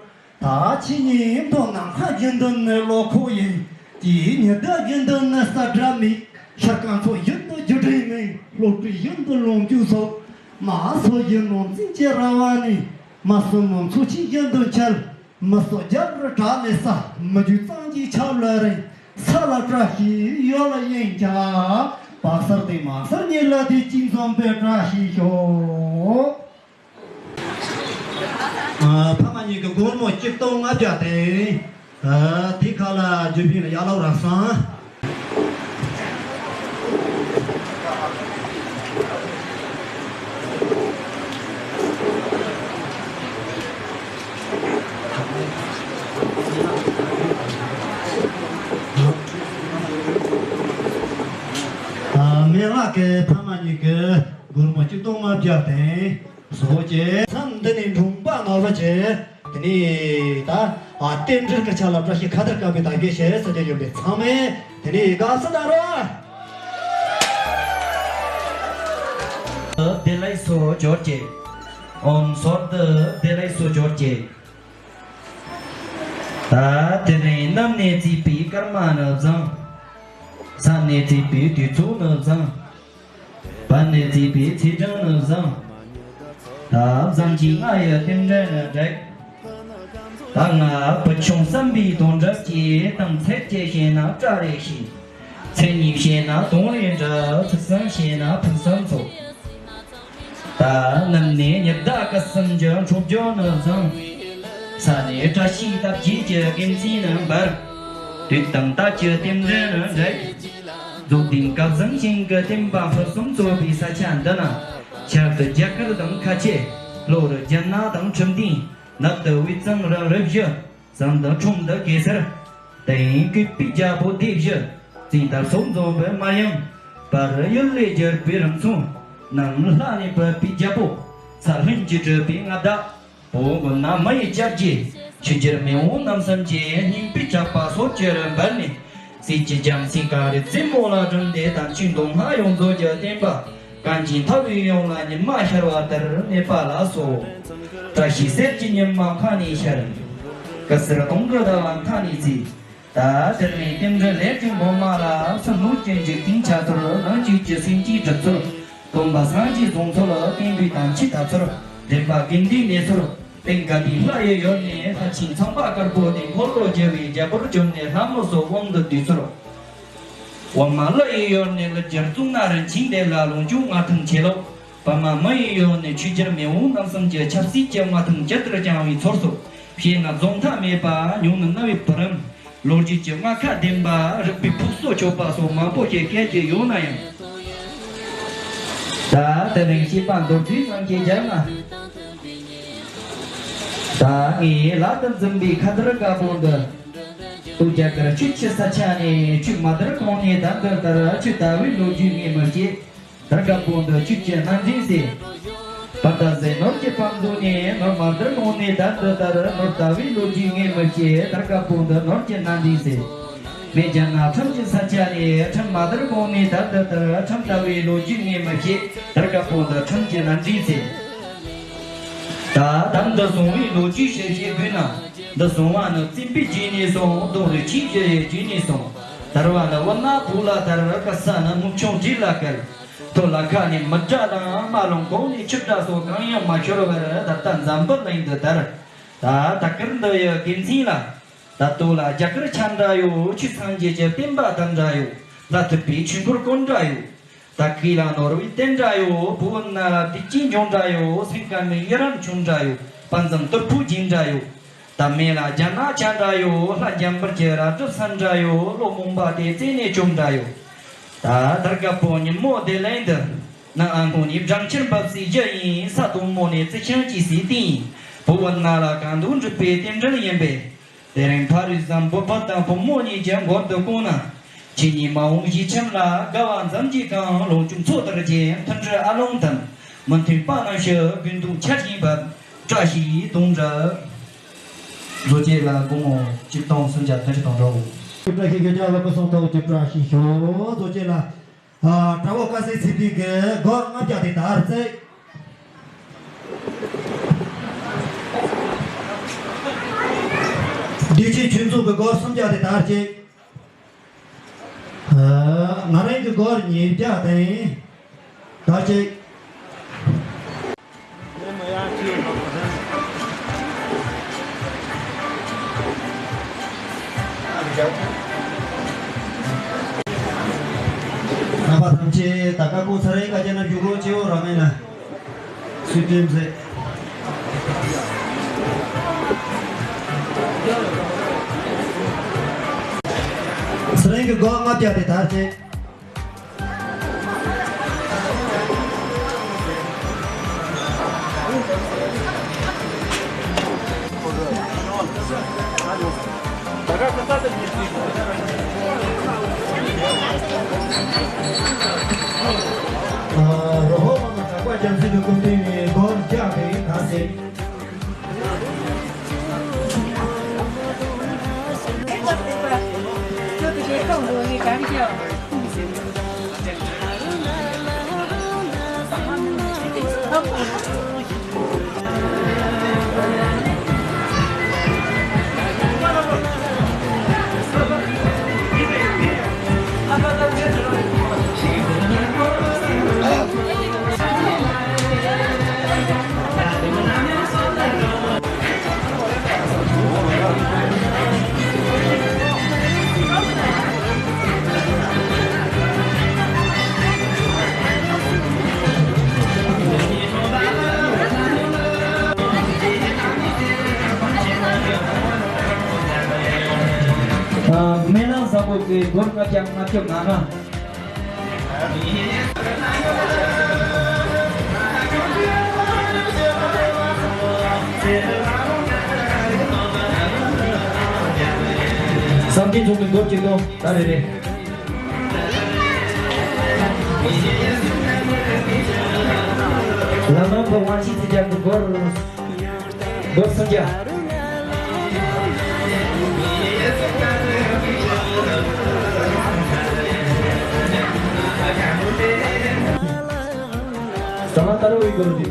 ད་ཕྱི་ཉིན་མདོ་ནམ་མཁའ་དགེ་འདུན་ནི་བློ་ཁོག་ཡིན། དེའི་ཉི་ཟླ་དགེ་འདུན་ནི་ས་དགྲ་མེད། ཤར་རྐང་ཚོ་ཡུལ་དུ་རྒྱུ་འབྲས་མིན། བློ་གྲོས་ཡུལ་དུ་ལོངས་སྤྱོད་སོགས། མ་སོ་ཡི་ནོར་འཛིན་གྱི་ར་བ་ནི། མ་སོ་མོ་མཚོ་ཆེན་དགེ་འདུན་ཆལ། མི་སོགས་རྒྱབ་རི་བྲག་ལས་ས། མི་རྒྱུད་གཙང་གི་ཆབ་ལ་རིང་། ས་ལ་བཀྲ་ཤིས་ཡོལ་ལ་ཡིན་ཀྱང་། བག་གསར་དེ་མ་གསར་གཉིས་ལ་དེ་གཅིག་འཛོམས་པའི་བཀྲ་ཤིས་ཤོག་ཨ། ཕ་མ་གཉིས་ཀྱི་སྒོར་མོ་གཅིག་སྟོང་ལྔ་བརྒྱ་དེ། ཨ། དེ་ཁ་ལ་རྒྱུ་བཞིན་ལ་ཡར་ལོག་རག་སོང་། ཨ། མེ་ལགས་ཀྱི་ཕ་མ་གཉིས་ཀྱི་སྒོར་མོ་གཅིག་སྟོང་ལྔ་བརྒྱ་དེ་བཟོ་བྱས། མཚམས་འདི་ནས་འབྲོང་པ་ནོར་བུ་བྱས། དེ་ནས་ད་ཨ་རྟེན་འབྲེལ་གྱི་ཆ་ལ་བཀྲ་ཤིས་ཁ་དར་དཀར་པོའི་དར་རྒྱས་བྱས་ཟེར་གྱི་ཡོད་པས། ཚང་མས་དེ་ནས་དགའ་བསུ་གནང་རོགས། བདེ་ལེགས་སོ་སྦྱོར་བྱེད། ཨོཾ་སོར་དུ་བདེ་ལེགས་སོ་སྦྱོར་བྱེད། ད་དེ་རིང་གནམ་ནས་བརྩིས་པའི་སྐར་མ་ནི་བཟང་། ས་ནས་བརྩིས་པའི་དུས་ཚོད་ནི་བཟང་། བར་ནས་བརྩིས་པའི་ཚེས་གྲངས་ནི་བཟང་། ད་བཟང་གི་ང་ཡི་རྟེན་འབྲེལ་ནི་འགྲིག་ད་ང་བུ་ཆུང་བསམ་པའི་དོན་འགྲུབ་ཀྱི། དང་ཚིག་གཅིག་བཤད་ན་སྐྲ་རེ་ཞིག་ཚིག་གཉིས་བཤད་ན་དོན་རེ་འགྲུབ། ཚིག་གསུམ་བཤད་ན་ཕུན་སུམ་ཚོགས། ད་ནམ་ནས་ཉི་ཟླ་སྐར་གསུམ་གྱི་འཕྲོད་སྦྱོར་ནི་བཟང་། ས་ནས་བཀྲ་ཤིས་རྟགས་བརྒྱད་ཀྱི་དགེ་མཚན་ནི་འབར། དུས་དང་རྟགས་ཀྱི་རྟེན་འབྲེལ་ནི་འགྲིག་རྫོགས་ལྡན་སྐལ་བཟང་ཞིང་གི་བསྟན་པ་ཕུན་སུམ་ཚོགས་པའི་ས་ཆ་འདི་ན། ཆར་དུ་རྒྱ་གར་དང་ཁ་ཆེ། ལྷོ་རུ་རྒྱ་ནག་དང་ཁྲིམས་ལྡན། ནགས་དུ་དབུས་གཙང་རང་རི་བཞི། བྱང་དུ་ཁྲོམ་འདི་གེ་སར། དེ་ཡང་བཀོད་པའི་རྒྱལ་པོ་སྡེ་བཞི། བཙན་དར་སོག་འཛོམས་པའི་མ་ཡང་། བར་རུ་ཡུལ་ལས་གྱུར་པའི་རང་ཚོ། ནང་ལྷ་ནས་བབས་པའི་རྒྱལ་པོ། ས་ལྷུན་གྱིས་གྲུབ་པའི་མངའ་བདག་པོ་མགོན་ན་མི་ཡི་སྐྱབས་རྗེ། ཆོས་རྒྱལ་མེས་དབོན་རྣམ་གསུམ་གྱི་སྙིང་པོའི་གྲགས་པ་སོགས་ཅི་རུ་འབར་ནས། སྲིད་ཀྱི་རྒྱལ་མཚན་གངས་རི་རྩེ་མོ་ལ་དྲངས་ཏེ། དམ་ཆོས་མདོ་སྔགས་ཡོངས་རྫོགས་ཀྱི་བསྟན་པ། གངས་ཅན་ཐར་པའི་ཡུལ་ལ་ཉི་མ་ཤར་བ་ལྟར་གནས་པ་ལ་སོགས། བཀྲ་ཤིས་གསེར་གྱི་ཉི་མ་མཁའ་ནས་ཤར། གེ་སར་སྟོང་གི་ཟླ་བ་མཐའ་ནས་ཚེས། ད་དེ་རིང་རྟེན་འབྲེལ་ལེགས་བྱུང་སྒོ་མ་ལ། ཕྱི་སྣོད་ཀྱི་འཇིག་རྟེན་ཆགས་ཚུལ། ནང་བཅུད་ཀྱི་སེམས་ཀྱི་སྒྲིབ་ཚུལ། སྟོན་པ་སངས་རྒྱས་གསུང་ཚུལ། བསྟན་པའི་དམ་ཆོས་དར་ཚུལ། འདྲེན་པ་དགེ་འདུན་གནས་ཚུལ། སྟེང་དགའ་ལྡན་ལྷ་ཡི་ཡུལ་ནས། ལྷ་ཆེན་ཚངས་པ་དཀར་པོ་སྟེ། འཁོར་ལོ་བསྒྱུར་བའི་རྒྱལ་པོར་གྱུར་ནས། ལྷ་མོ་སོགས་དབང་དུ་བསྡུས་ཚུལ། འོག་མ་ཀླུ་ཡི་ཡུལ་ནས། ཀླུ་རྒྱལ་གཙུག་ན་རིན་ཆེན་སྡེ་ལ། ལོངས་སྤྱོད་མངའ་ཐང་ཆེ་ལུགས། བར་མ་མི་ཡི་ཡུལ་ནས། ཆོས་རྒྱལ་མེས་དབོན་རྣམ་གསུམ་གྱི། ཆབ་སྲིད་ཀྱི་མངའ་ཐང་ཇི་ལྟར་བསྐྱངས་པའི་ཚུལ་སོགས། བཤད་ན་རྫོགས་མཐའ་མེད་པ། ཉུང་ན་རྣ་བའི་བུ་རམ། ལོ་རྒྱུས་ཀྱི་རྨ་ཁ་ལྡན་པ། རིག་པའི་ཕུགས་སུ་ཆུད་པ་སོགས་མང་པོ་ཞིག་བཤད་རྒྱུ་ཡོད་ན་ཡང་། ད་དེ་རིང་བཤད་པ་མདོར་བསྡུས་ཙམ་ཞིག་བརྗོད་ན། ད་ངས་ལག་ཏུ་འཛིན་པའི་ཁ་དར་དཀར་པོ་འདི། སྟོད་རྒྱ་གར་ཆོས་ཀྱི་ས་ཆ་ནས། ཆོས་མ་དར་གོང་ནས་ད་འདི་ལྟར། ཆོས་དར་བའི་ལོ་རྒྱུས་ངས་མི་ཤེས། དར་དཀར་པོ་འདི་ཆོས་ཀྱི་སྣ་འཛིན་ཟེར། བར་ད་ཟེར་ནོར་གྱི་བང་མཛོད་ནས། ནོར་མ་དར་གོང་ནས་ད་འདི་ལྟར། ནོར་དར་བའི་ལོ་རྒྱུས་ངས་མི་ཤེས། དར་དཀར་པོ་འདི་ནོར་གྱི་སྣ་འཛིན་ཟེར། མེས་རྒྱལ་ན་ཁྲིམས་ཀྱི་ས་ཆ་ནས། ཁྲིམས་མ་དར་གོང་ནས་ད་འདི་ལྟར། ཁྲིམས་དར་བའི་ལོ་རྒྱུས་ངས་མི་ཤེས། དར་དཀར་པོ་འདི་ཁྲིམས་ཀྱི་སྣ་འཛིན་ཟེར། ད་ད་འདི་སོང་བའི་ལོ་རྒྱུས་ཞིག་བཤད་དགོས་ན། འདི་སོང་བ་ནི་བཙན་པོའི་རྗེས་ནས་སོང་། གདུང་རུས་ཆེན་བཞི་ཡི་རྗེས་ནས་སོང་། དར་བ་ནི་དབུ་ནག་བོད་ལ་དར། དཀར་ས་ནི་སྨུག་ཆུང་འབྲས་ལ་བཀལ། ཐོད་ལ་ཁ་ནས་མི་དགྲ་དང་། རྨ་ཀླུང་གོང་ནས་ཆུ་དགྲ་སོགས། གང་ཡང་མ་ཤོར་བར། ད་ལྟ་འཛམ་བུ་གླིང་དུ་དར། ད་ད་གར་འདི་ཡི་དགེ་མཚན་ལ། ད་ལྟོ་ལ་རྒྱ་གར་ཆ་འདྲ་ཡོད། ཆོས་སངས་རྒྱས་ཀྱི་བསྟན་པ་དར་འདྲ་ཡོད། ལ་ཐུབ་པའི་ཆོས་འཁོར་དཀོན་འདྲ་ཡོད། ད་གུས་ལ་ནོར་བུའི་རྟེན་འདྲ་ཡོད། བུ་བོ་ན་ལ་བདེ་སྐྱིད་འབྱུང་འདྲ་ཡོད། སེང་དཀར་མོའི་ཡི་རངས་ཆུང་འདྲ་ཡོད། དཔལ་འཛོམས་དོལ་པོའི་རྒྱན་འདྲ་ཡོད། ད་མེ་ལ་རྒྱ་ནག་ཆ་འདྲ་ཡོད། ལྷ་འཇམ་དཔལ་གྱི་རལ་གྲི་ས་འདྲ་ཡོད། ལོ་རྨོངས་པ་དེ་རྩེ་ནས་བཅོམ་འདྲ་ཡོད། ད་དར་དཀར་པོ་ཉིན་མོ་བདེ་ལེགས་འདི། ནི་ཨ་སྔོན་ནས་སྦྲང་ཆར་འབབ་སའི་རྒྱུ་ཡིན། ས་དོང་མོ་ནས་རྩི་ཤིང་སྐྱེ་སའི་རྟེན་ཡིན། བུ་བོ་ན་ལ་གང་དུ་འགྲུབ་པའི་རྟེན་འབྲེལ་ཡིན་པས། དེ་རིང་ཕ་རོལ་ཟམ་བུ་བུ་དང་བུ་མོ་གཉིས་ཀྱི་མགུར་འདི་བསྐོང་ན། ཁྱེད་གཉིས་མ་འོངས་གཞིས་ཁྱིམ་ལ། དགའ་བ་འཛོམས་ཀྱིས་གང་། ལོངས་སྤྱོད་མཚོ་ལྟར་གྱི་མཐུན་སྒྲིལ་ཨ་ལོང་དང་། མི་མཐུན་པ་རྣམས་ཞི་དགོས་འདུག་ཆར་བཞིན་འབབ། བཀྲ་ཤིས་དོན་འགྲུབ། མཛོད་བཅས་ལ་སྒོར་མོ་གཅིག་སྟོང་སུམ་བརྒྱ་བདུན་ཅུ་དང་འདྲ་བོ། བཀྲ་ཤིས་ཀྱི་རྒྱལ་ལ་སྐུ་གསུང་ཐུགས་ཀྱི་བཀྲ་ཤིས་ཤོག་མཛོད་བཅས་ལ། ཨ། གྲྭ་བ་དཀར་གསལ་ཚེ་བརྟན་གྱིས་སྒོར་ལྔ་བརྒྱ་དེ་དར་རྩེ། བདེ་ཆེན་ཆོས་མཚུངས་ཀྱིས་སྒོར་སུམ་བརྒྱ་དེ་དར་རྩེ། ཨ། ང་རང་གི་སྒོར་ཉིས་བརྒྱ་དེ་དར་རྩེ། རྣམ་པ་ཐམས་ཅད་ད་ཀ་ཀུང་ཚ་རའི་བཀའ་རྒྱ་ན་བཞུགས་རོགས་བྱེད་འོ་ར་མེད་ན། སུས་སྟོན་མཛད། ཚེ་རིང་གི་སྒོར་ལྔ་བརྒྱ་དེ་དར་རྩེ། ཨ། རོ་ཧོ་མ་མ་གྲགས་པ་རྒྱལ་མཚན་གྱི་སྐུ་རྟེན་ནས་སྒོར་བརྒྱ་དེ་དར་རྩེ། གི་སྒོར་ལྔ་བརྒྱ་ལྔ་བཅུ་ང་ལྔ། བསམ་གཏན་ཚོགས་པའི་སྒོར་གཅིག་སྟོང་ད་རེ་རེ། ལམ་ལམ་པ་དབང་ཆེན་ཚེ་རྒྱལ་གྱི་སྒོར། སྒོར་སུམ་བརྒྱ། ཟ་མ་ཏ་རུ་བའི་སྒོར་འདི།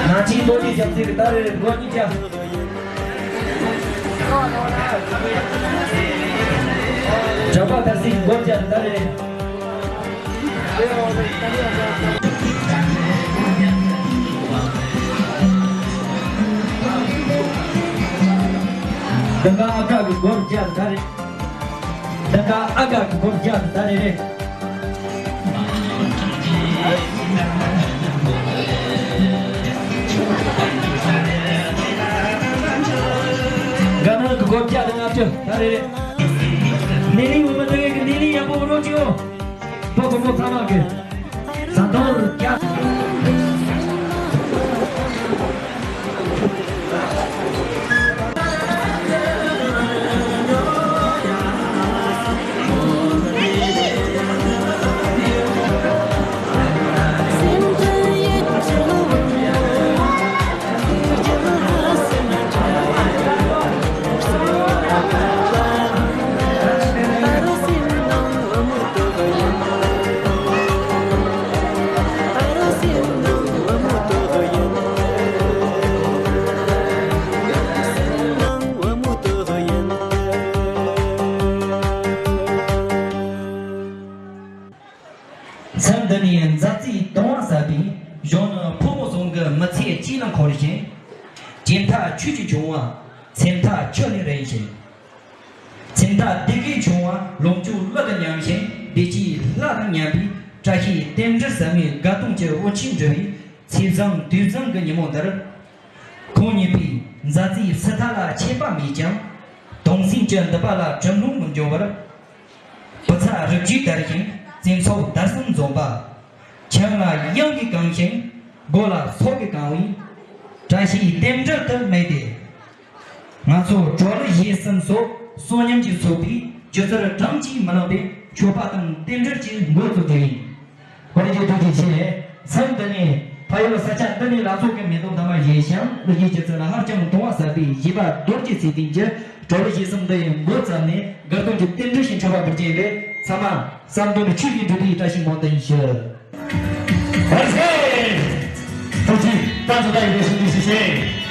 ནང་ཆེན་རྡོ་རྗེ་ཞབས་བསིལ་གྱི་ད་རེ་རེ་སྒོར་གཉིས་བརྒྱ། གྲྭ་པ་དར་སྲིད་སྒོར་བརྒྱ་ད་རེ་རེ། ལྡན་དགའ་ཨ་ག་གི་སྒོར་བརྒྱ་ད་རེ། ལྡན་དགའ་ཨ་ག་གི་སྒོར་བརྒྱ་ད་རེ་རེ། དགའ་ནང་གི་སྒོར་བརྒྱ་དང་ལྔ་བཅུ་ད་རེ་རེ། ནི་ལི་འོ་མ་ད་གི་ནི་ལི་ཡག་པོ་རོ་ཅིའོ། པོ་པོ་པོ་ཚང་མ་གི། ཟ་འཐོར་རྒྱ། མཚམས་འདི་ནས་མཛའ་བརྩེའི་དུང་བ་ཟབ་པའི་གཞུང་ནི་ཕོ་མོ་ཟུང་གི་མི་ཚེ་གཅིག་ལ་འཁོར་ཞིང་། གྲོས་མཐའ་ཆོས་ཀྱི་འབྱུང་བ་སེམས་ཐག་ཆོད་ནས་རིང་ཞིང་། སེམས་ཐག་བདེ་སྐྱིད་འབྱུང་བ་ལོངས་སྤྱོད་གླུ་དང་མཉམ་ཞིང་། བདེ་སྐྱིད་ལྷ་དང་མཉམ་པའི་བཀྲ་ཤིས་རྟེན་འབྲེལ་ཟབ་མོའི་དགའ་སྟོན་གྱི་འོད་ཆེན་འབྲི་བའི་ཚེས་བཟང་དུས་བཟང་གི་ཉིན་མོ་འདིར། ཁོང་གཉིས་པོའི་མཛའ་བརྩེའི་སྲིད་མཐའ་ལ་ཆད་པ་མེད་ཀྱང་། གདུང་སེམས་ཀྱི་མདུད་པ་ལ་གྲིབ་ལྷུང་མི་འབྱུང་བར། བུ་ཚ་རིགས་རྒྱུད་དར་ཞིང་བཙན་ཚོགས་དར་སྲོལ་འཛོམས་པ། ཆང་ལ་གཡང་གིས་གང་ཞིང་སྒོ་ལ་སོག་གིས་གང་བའི། བཀྲ་ཤིས་རྟེན་འབྲེལ་དུ་སྨྲས་ཏེ། ང་ཚོ་གྲོགས་རི་གཞིས་གསུམ་སོགས་བསོད་སྙོམས་ཀྱིས་ཚོགས་པའི་སྒྱུ་རྩལ་གྲངས་ཀྱིས་མི་ལངས་པའི་མཆོད་པ་དང་རྟེན་འབྲེལ་གྱི་འགོ་བཙུགས་རྒྱུ་ཡིན། ཧོ་རེ་ཀྱི་ཐུགས་རྗེ་ཆེ། མཚམས་འདི་ནས་ཕ་ཡུལ་ས་ཆ་འདི་ནས་ལ་སོགས་ཀྱི་མེ་ཏོག་འདབ་མ་བཞད་ཞིང་གླུ་གཞས་སྒྱུ་རྩལ་ལ་ཧ་ཅང་དུང་བ་ཟབ་པའི་གཞས་པ་རྡོ་རྗེ་ཚེ་བརྟན་གྱིས་གྲོགས་རི་གཞིས་གསུམ་འདི་ཡི་འགོ་བརྩམས་ནས་དགའ་སྟོན་གྱི་རྟེན་འབྲེལ་ཞིག་འཁྲབ་པར་འབུལ་རྒྱུ་ཡིན་པས། ཚང་མ་བསམ་དོན་ཆོས་ཀྱི་འགྲུབ་པའི་བཀྲ་ཤིས་སྨོན་འདུན་ཞུ། ཨ་ཙི། ཐུགས་རྗེ་ཆེ། ད་ཚོ་ད་ཡིན་པའི་ཞིང་འདི་ཞིག་བྱེད།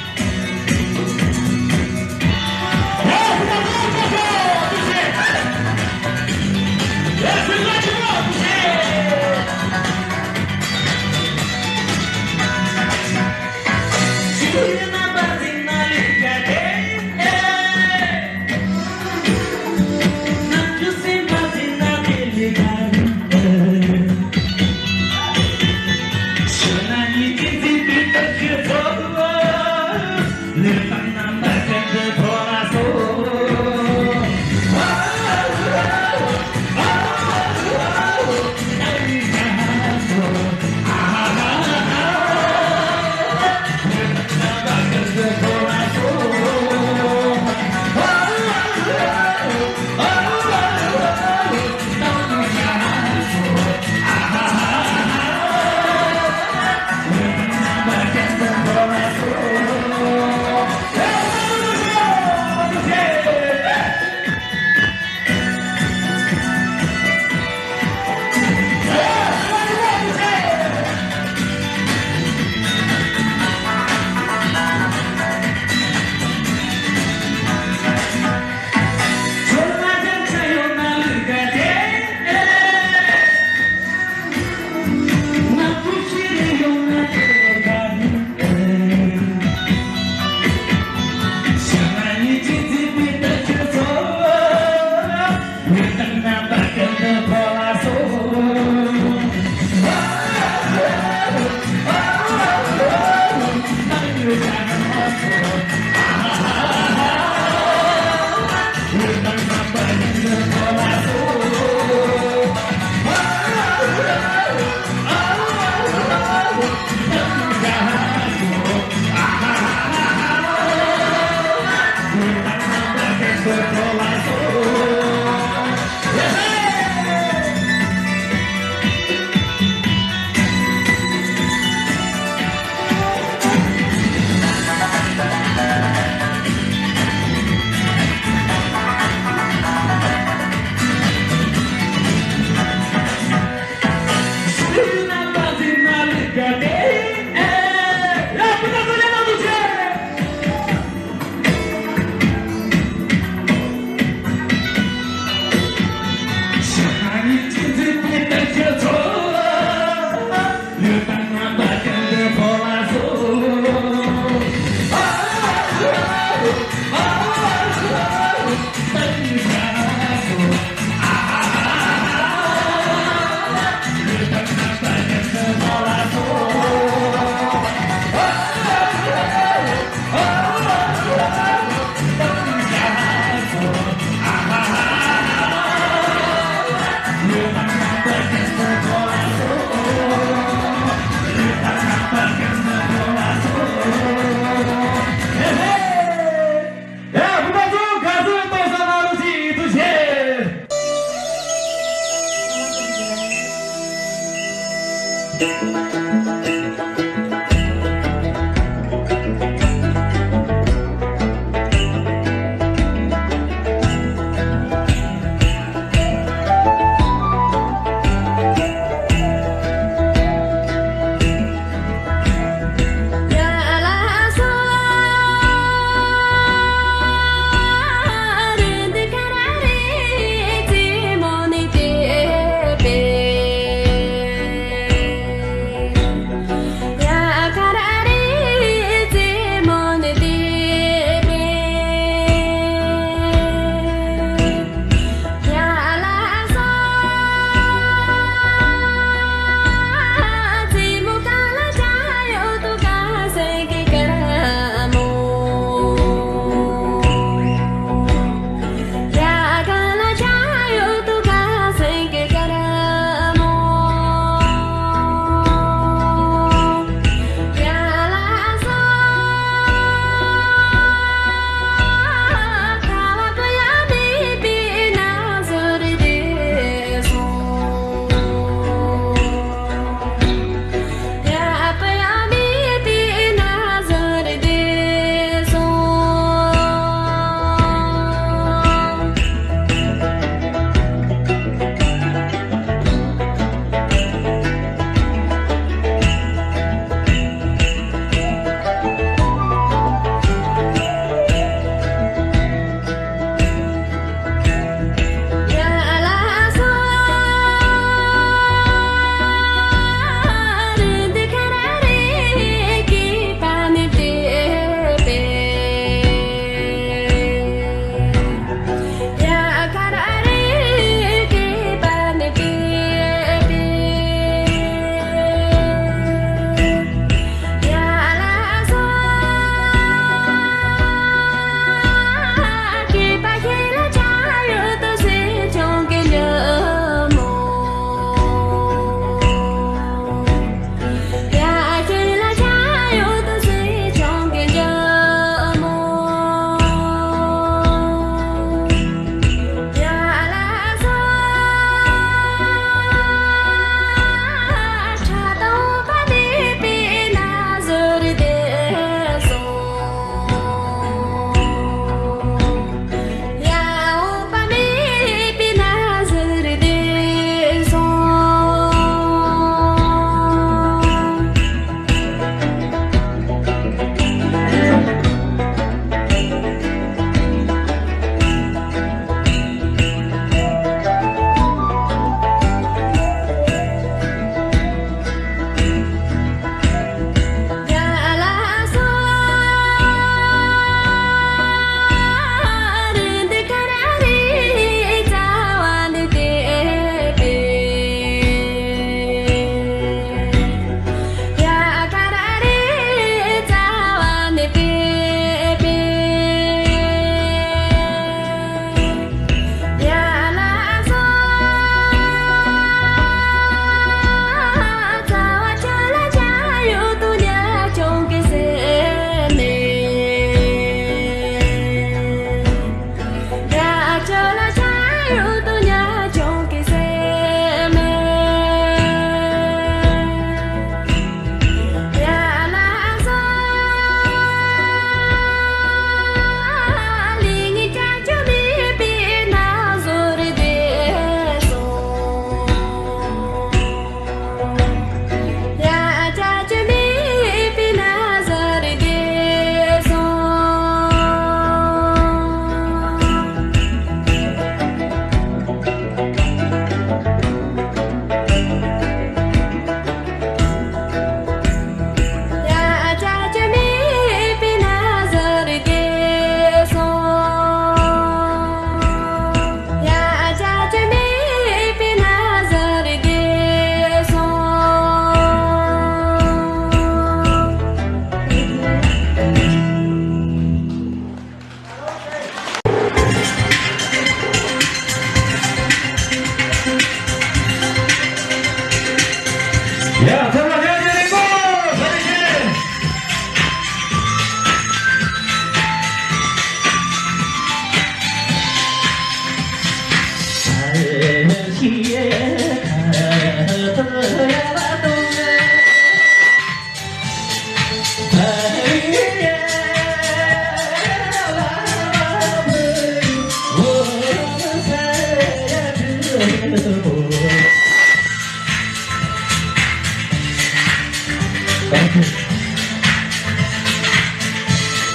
བར་ཆད།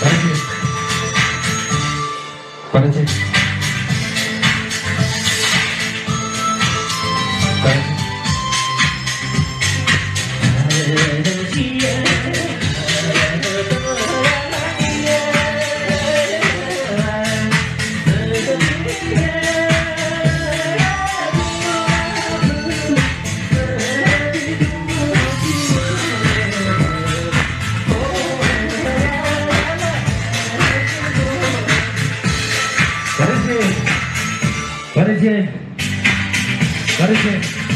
བར་ཆད། བར་ཆད།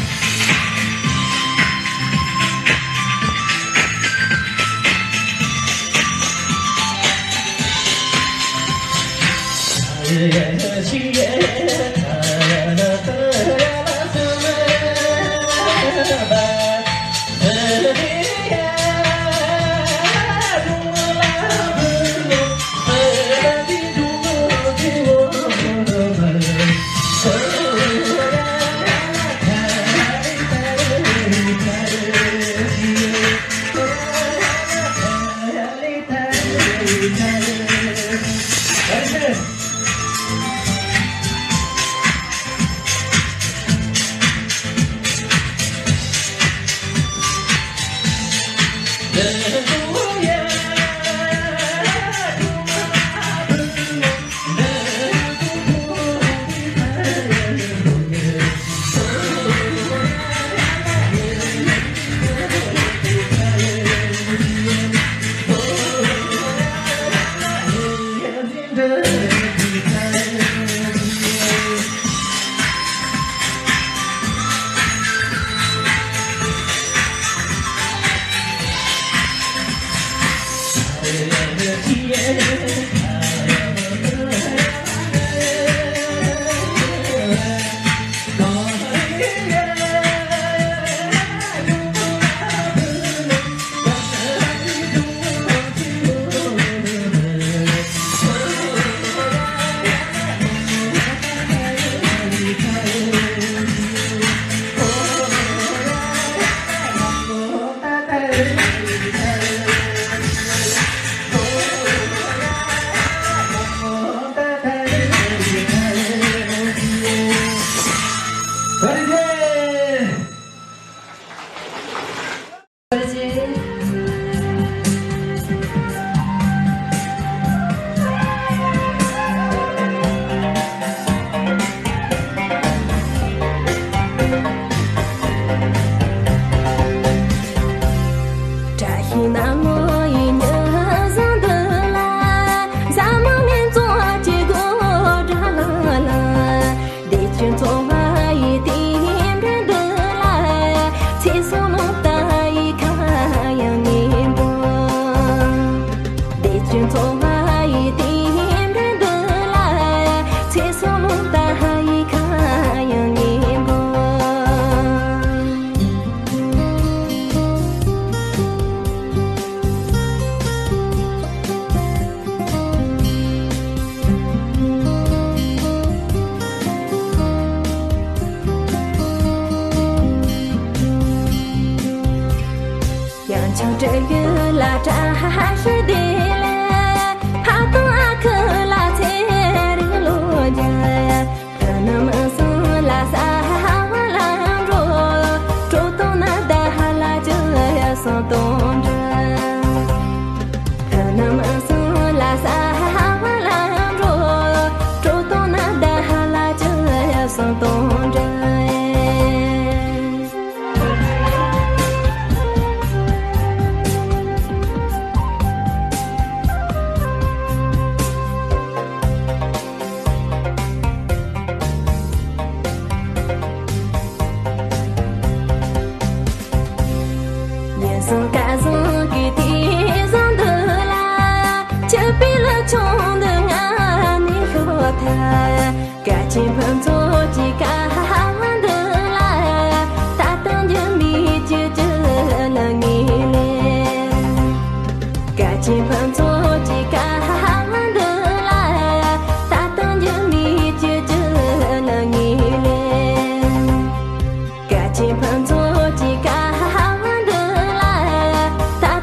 བཀྲ་ཤིས་ནམ་ལོ་ཡི་ཉི་ཟླ་འདི་ལ། བཟང་མོ་ངན་ཚོ་ཅི་དགོས་དགྲ་ལ་ལ། བདེ་སྐྱིད་འཚོ་བ་ཡི་དེ་འདྲ་འདི་ལ། ཚེ་སྲོག་ལོ་ཟླ་ཡི་ཁ་ཡང་ཉིན་པོ། བདེ་སྐྱིད་འཚོ་བ་ཡི་དེ་འདྲ་འདི་ལ། ཚེ་སྲོག་ལོ་ཟླ་ཡི་ཁ་ཡང་ཉིན་པོ། ཡང་ཆང་སྤྲེལ་ཡུལ་ལ་བཀྲ་ཤིས་བདེ་ལེགས། ཕ་དང་ཨ་ཁུ་ལ་ཚེ་རིང་ལོ་བརྒྱ། ཕུ་ནུ་མི་སང་ལ་ས་བ་ལ་འགྲོ། གྲོ་དང་ན་ད་ཧ་ལ་ཅི་ཡ་སང་དང་འདྲ། ཕུ་ནུ་མི་སང་ལ་ས་བ་ལ་འགྲོ། གྲོ་དང་ན་ད་ཧ་ལ་ཅི་ཡ་སང་དང་འདྲ། ཉིན་སང་སྐལ་བཟང་གི་དུས་བཟང་འདི་ལ། ཆུ་བེ་ལ་ཆུང་འདི་ང་ནི་ཤོག་ཐལ། སྐལ་ཆེན་ཕུན་ཚོགས་ཀྱི་སྐལ་བ་འདི་ལ། ད་ལྟ་འགྱུར་མེད་ཀྱི་བཅུད་ལ་ངེས་ལེ། སྐལ་ཆེན་ཕུན་ཚོགས་ཀྱི་སྐལ་བ་འདི་ལ། ད་ལྟ་འགྱུར་མེད་ཀྱི་བཅུད་ལ་ངེས་ལེ། སྐལ་ཆེན་ཕུན་ཚོགས་ཀྱི་སྐལ་བ་འདི་ལ། ད་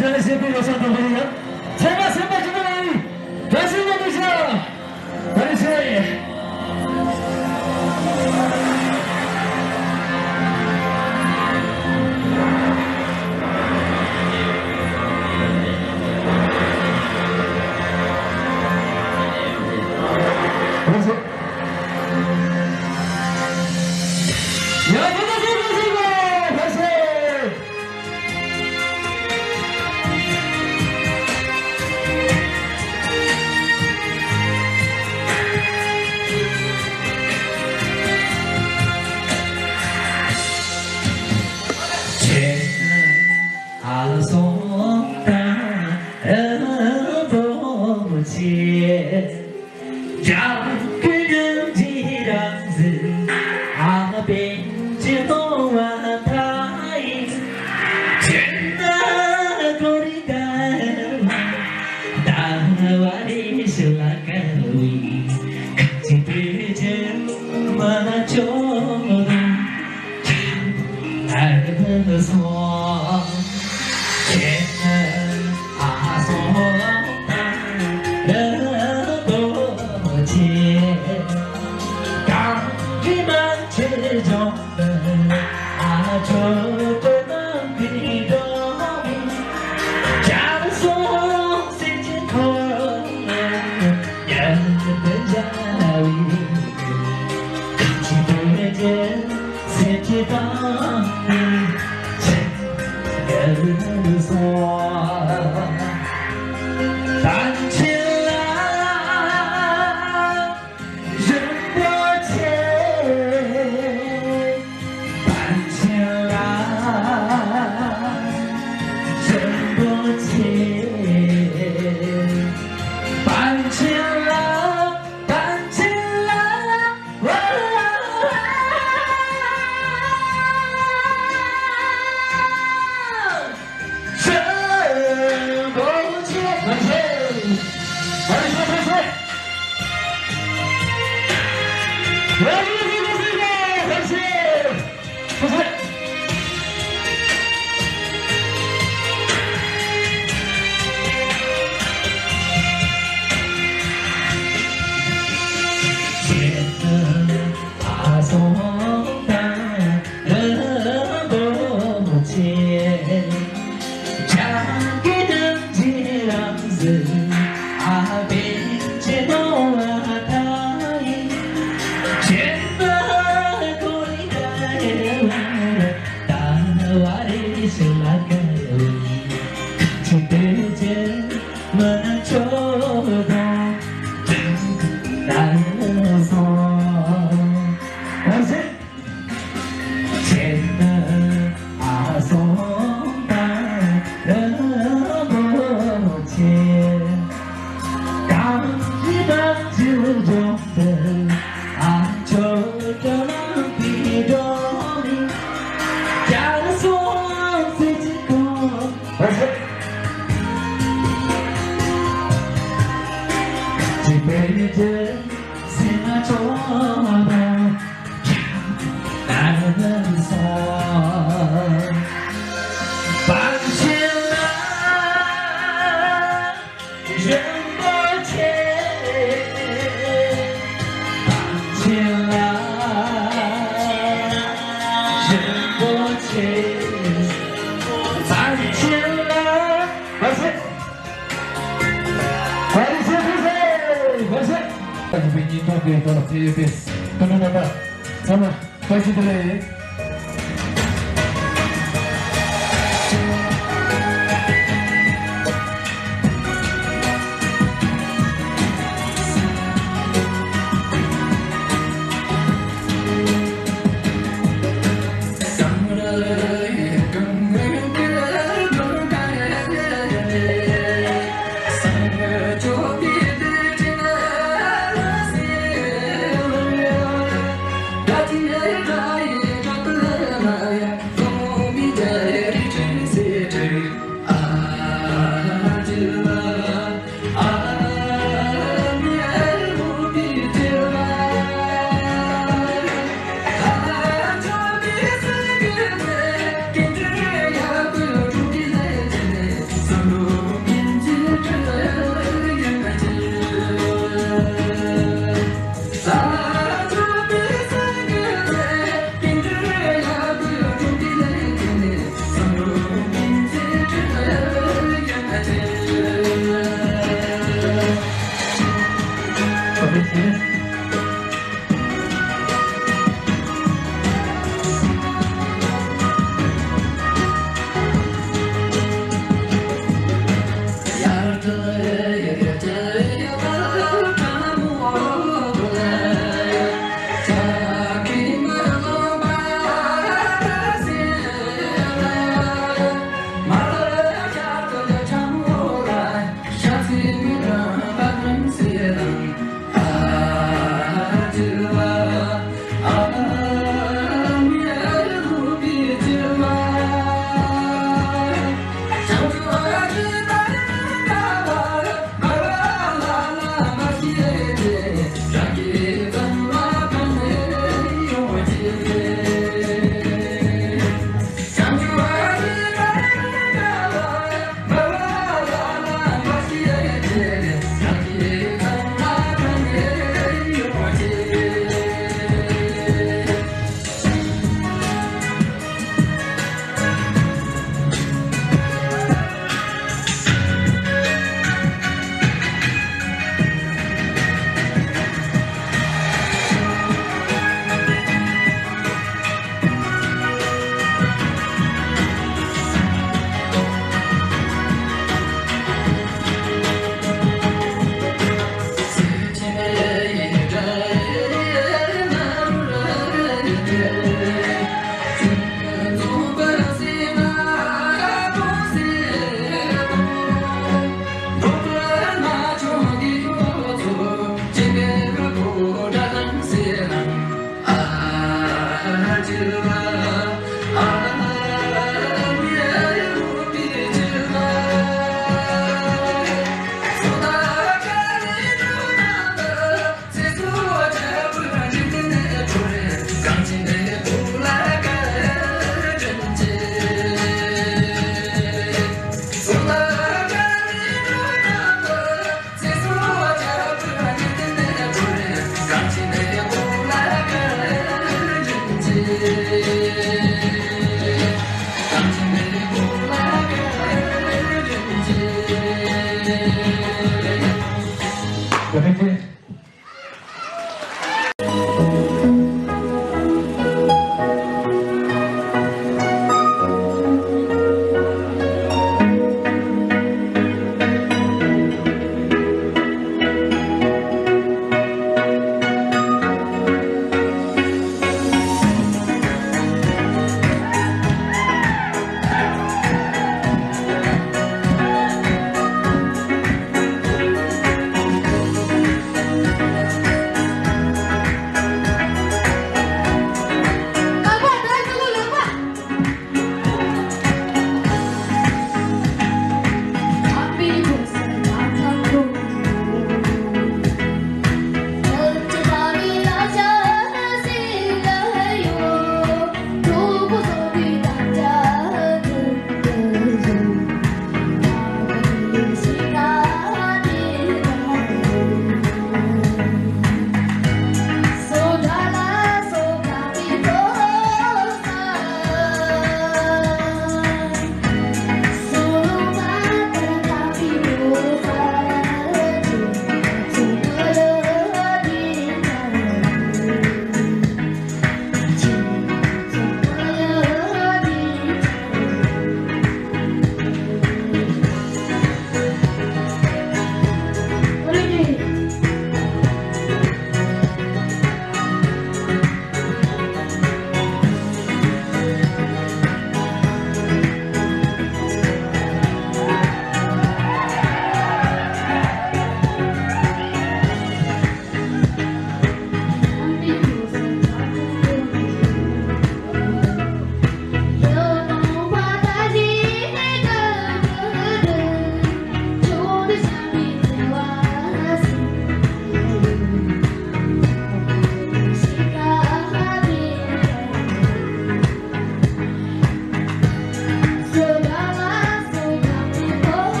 ཁྱེད་ལ་བཤད་པའི་ལོ་གསར་དང་པོ་ཡིན། ཚང་མ་སེམས་པ་ཇི་ལྟར་ཡིན། བཀྲ་ཤིས་བདེ་ལེགས། བཀྲ་ཤིས། ཚང་མ་བཀྲ་ཤིས་བདེ་ལེགས།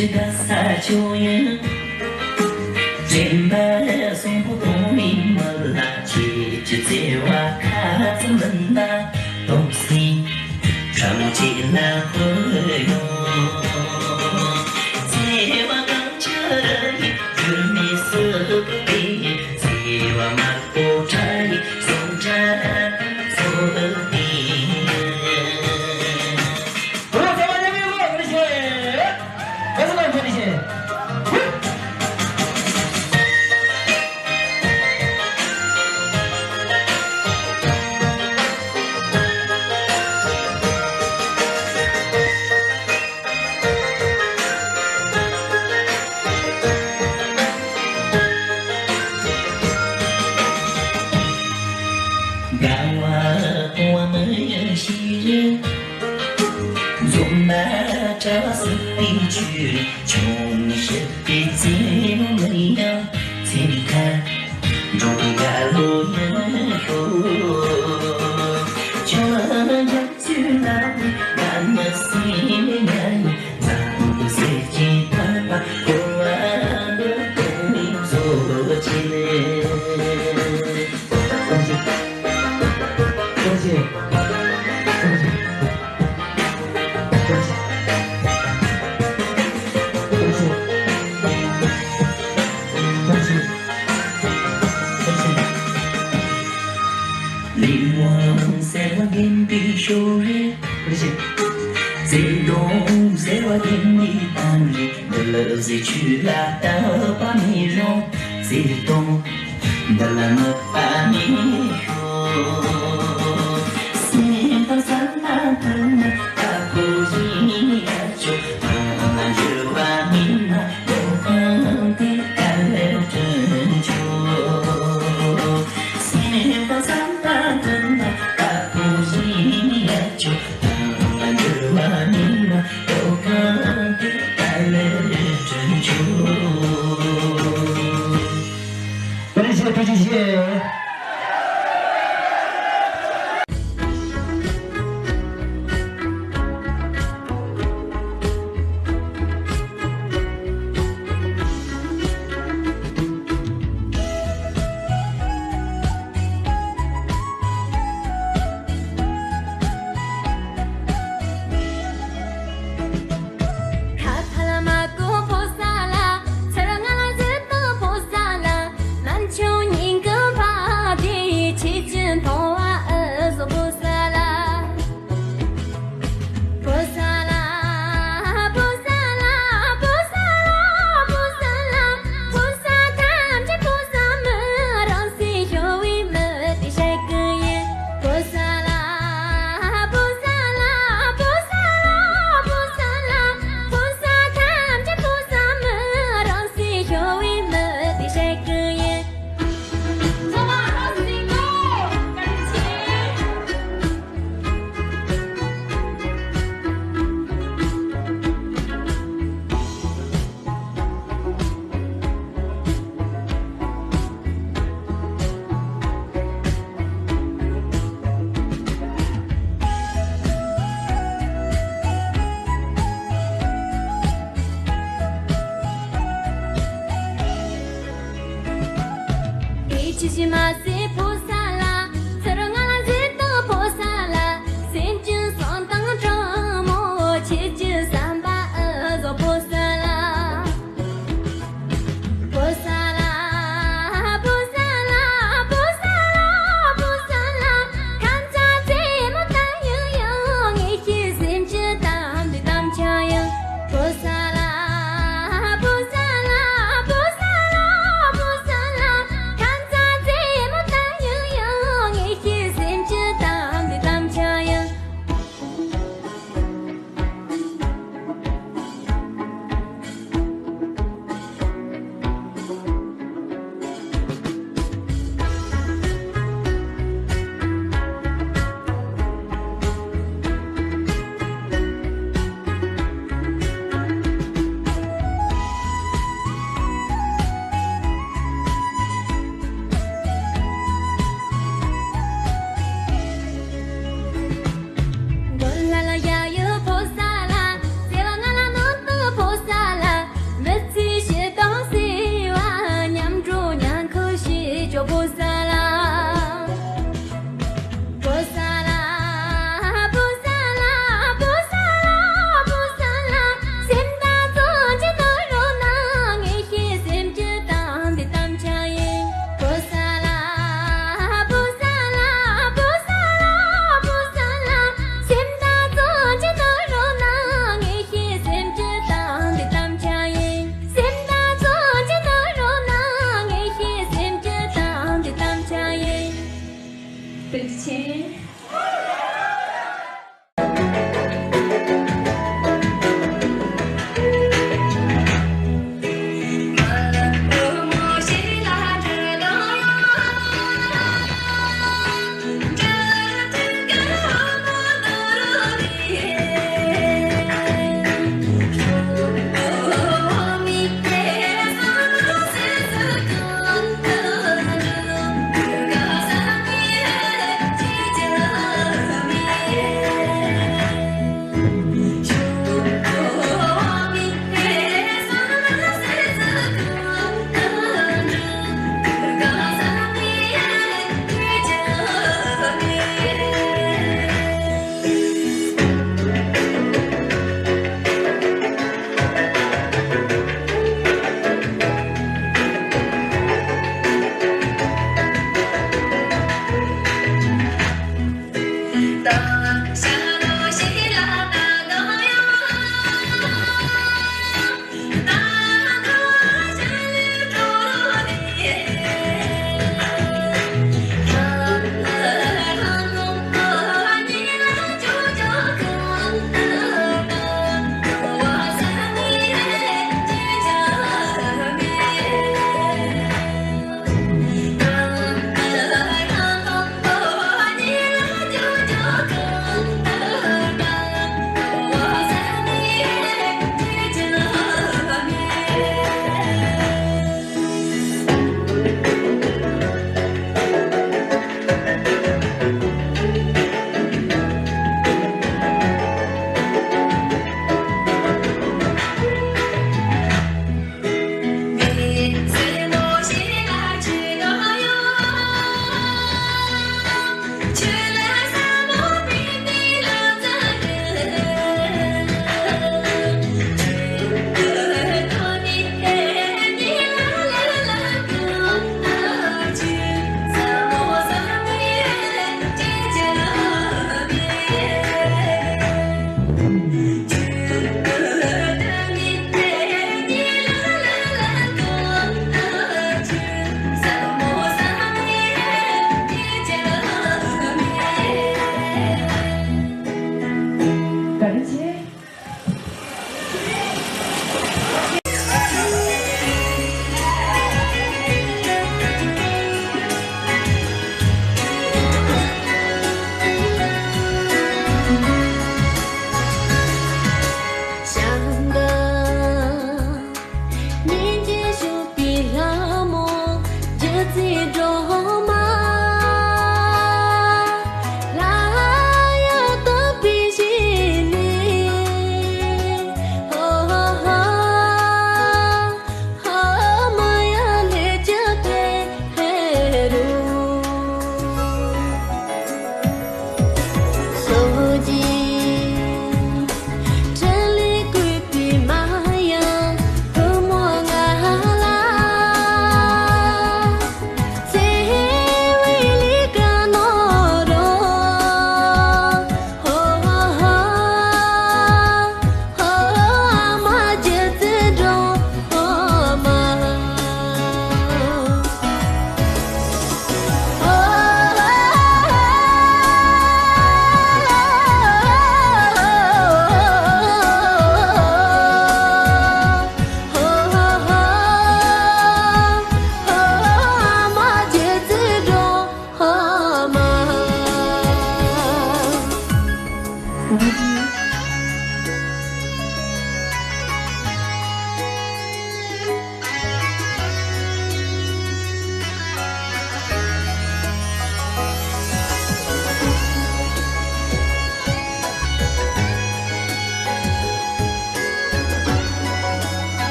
ད་ས་ཆུ་ཡོད། དྲན་པ་གསོན་པོ་གཏོང་བའི་མི་ལ་ཁྱེད་ཀྱི་བརྩེ་བ་ཁ་ཙམ་མིན་ན་སྟོང་སྲིད་ཁྲམ་གཅིག་ལ་འཁོར་ཡོང་། བརྩེ་བ་གང་ཆར་ཡིས་བསྒྱུར་མི་སྲིད་པའི་བརྩེ་བ་དམར་པོ་ཁྲ་ཡི་ཟུང་འཇའ་ཚོགས་ཏེ། དགའ་བ་སྤོང་བ་མི་ཡི་ཤེས་རིག་འཛོམས་ན་གྲྭ་བ་སྲིད་པའི་ཆོས་རིག་ཆུང་ངུ་ཞིག་པའི་རྩེ་མོ་མི་ཡང་ཚེ་མཐའ་འགྲོ་བའི་དགའ་ལོ་ཡང་ཤོག་ཁྱོད་ཡང་ཚུལ་ལ་ང་ནི་སེམས་ཉལ་ནས་ཚ་པོ་ཟེར་གྱིན་ཐར་པ་གོ་བ་འདོད་དོན་ནི་བཟོ་བྱེད་ནས། ལས་དབང་གསལ་བ་ལྡན་པའི་ཤོག་རེ། བརྩེ་དུང་གསལ་བ་ལྡན་པའི་གཏམ་རེ། འདི་ལ་གཟི་བྱུས་ལ་བཏབ་པ་མི་རུང་། བརྩེ་དུང་འདི་ལ་དམིགས་པ་མི་ཤོག་སེམས་དང་བསམ་པ་མཐུན་ན་དཀར་པོ་ཡིན་ཡ་ཆོག་ཐང་ན་འགྱུར་བ་མིན་ན། སེམས་པ་བསམ་པ་མཐུན་ན་དཀར་པོ་ཡིན་ཡ་ཆོག་ཐང་ལ་འགྱུར་བ་མིན་ན་དོ་གང་དེ་ལྟར་ལས་དྲན་ཆོག་བཀའ་དྲིན་ཆེ།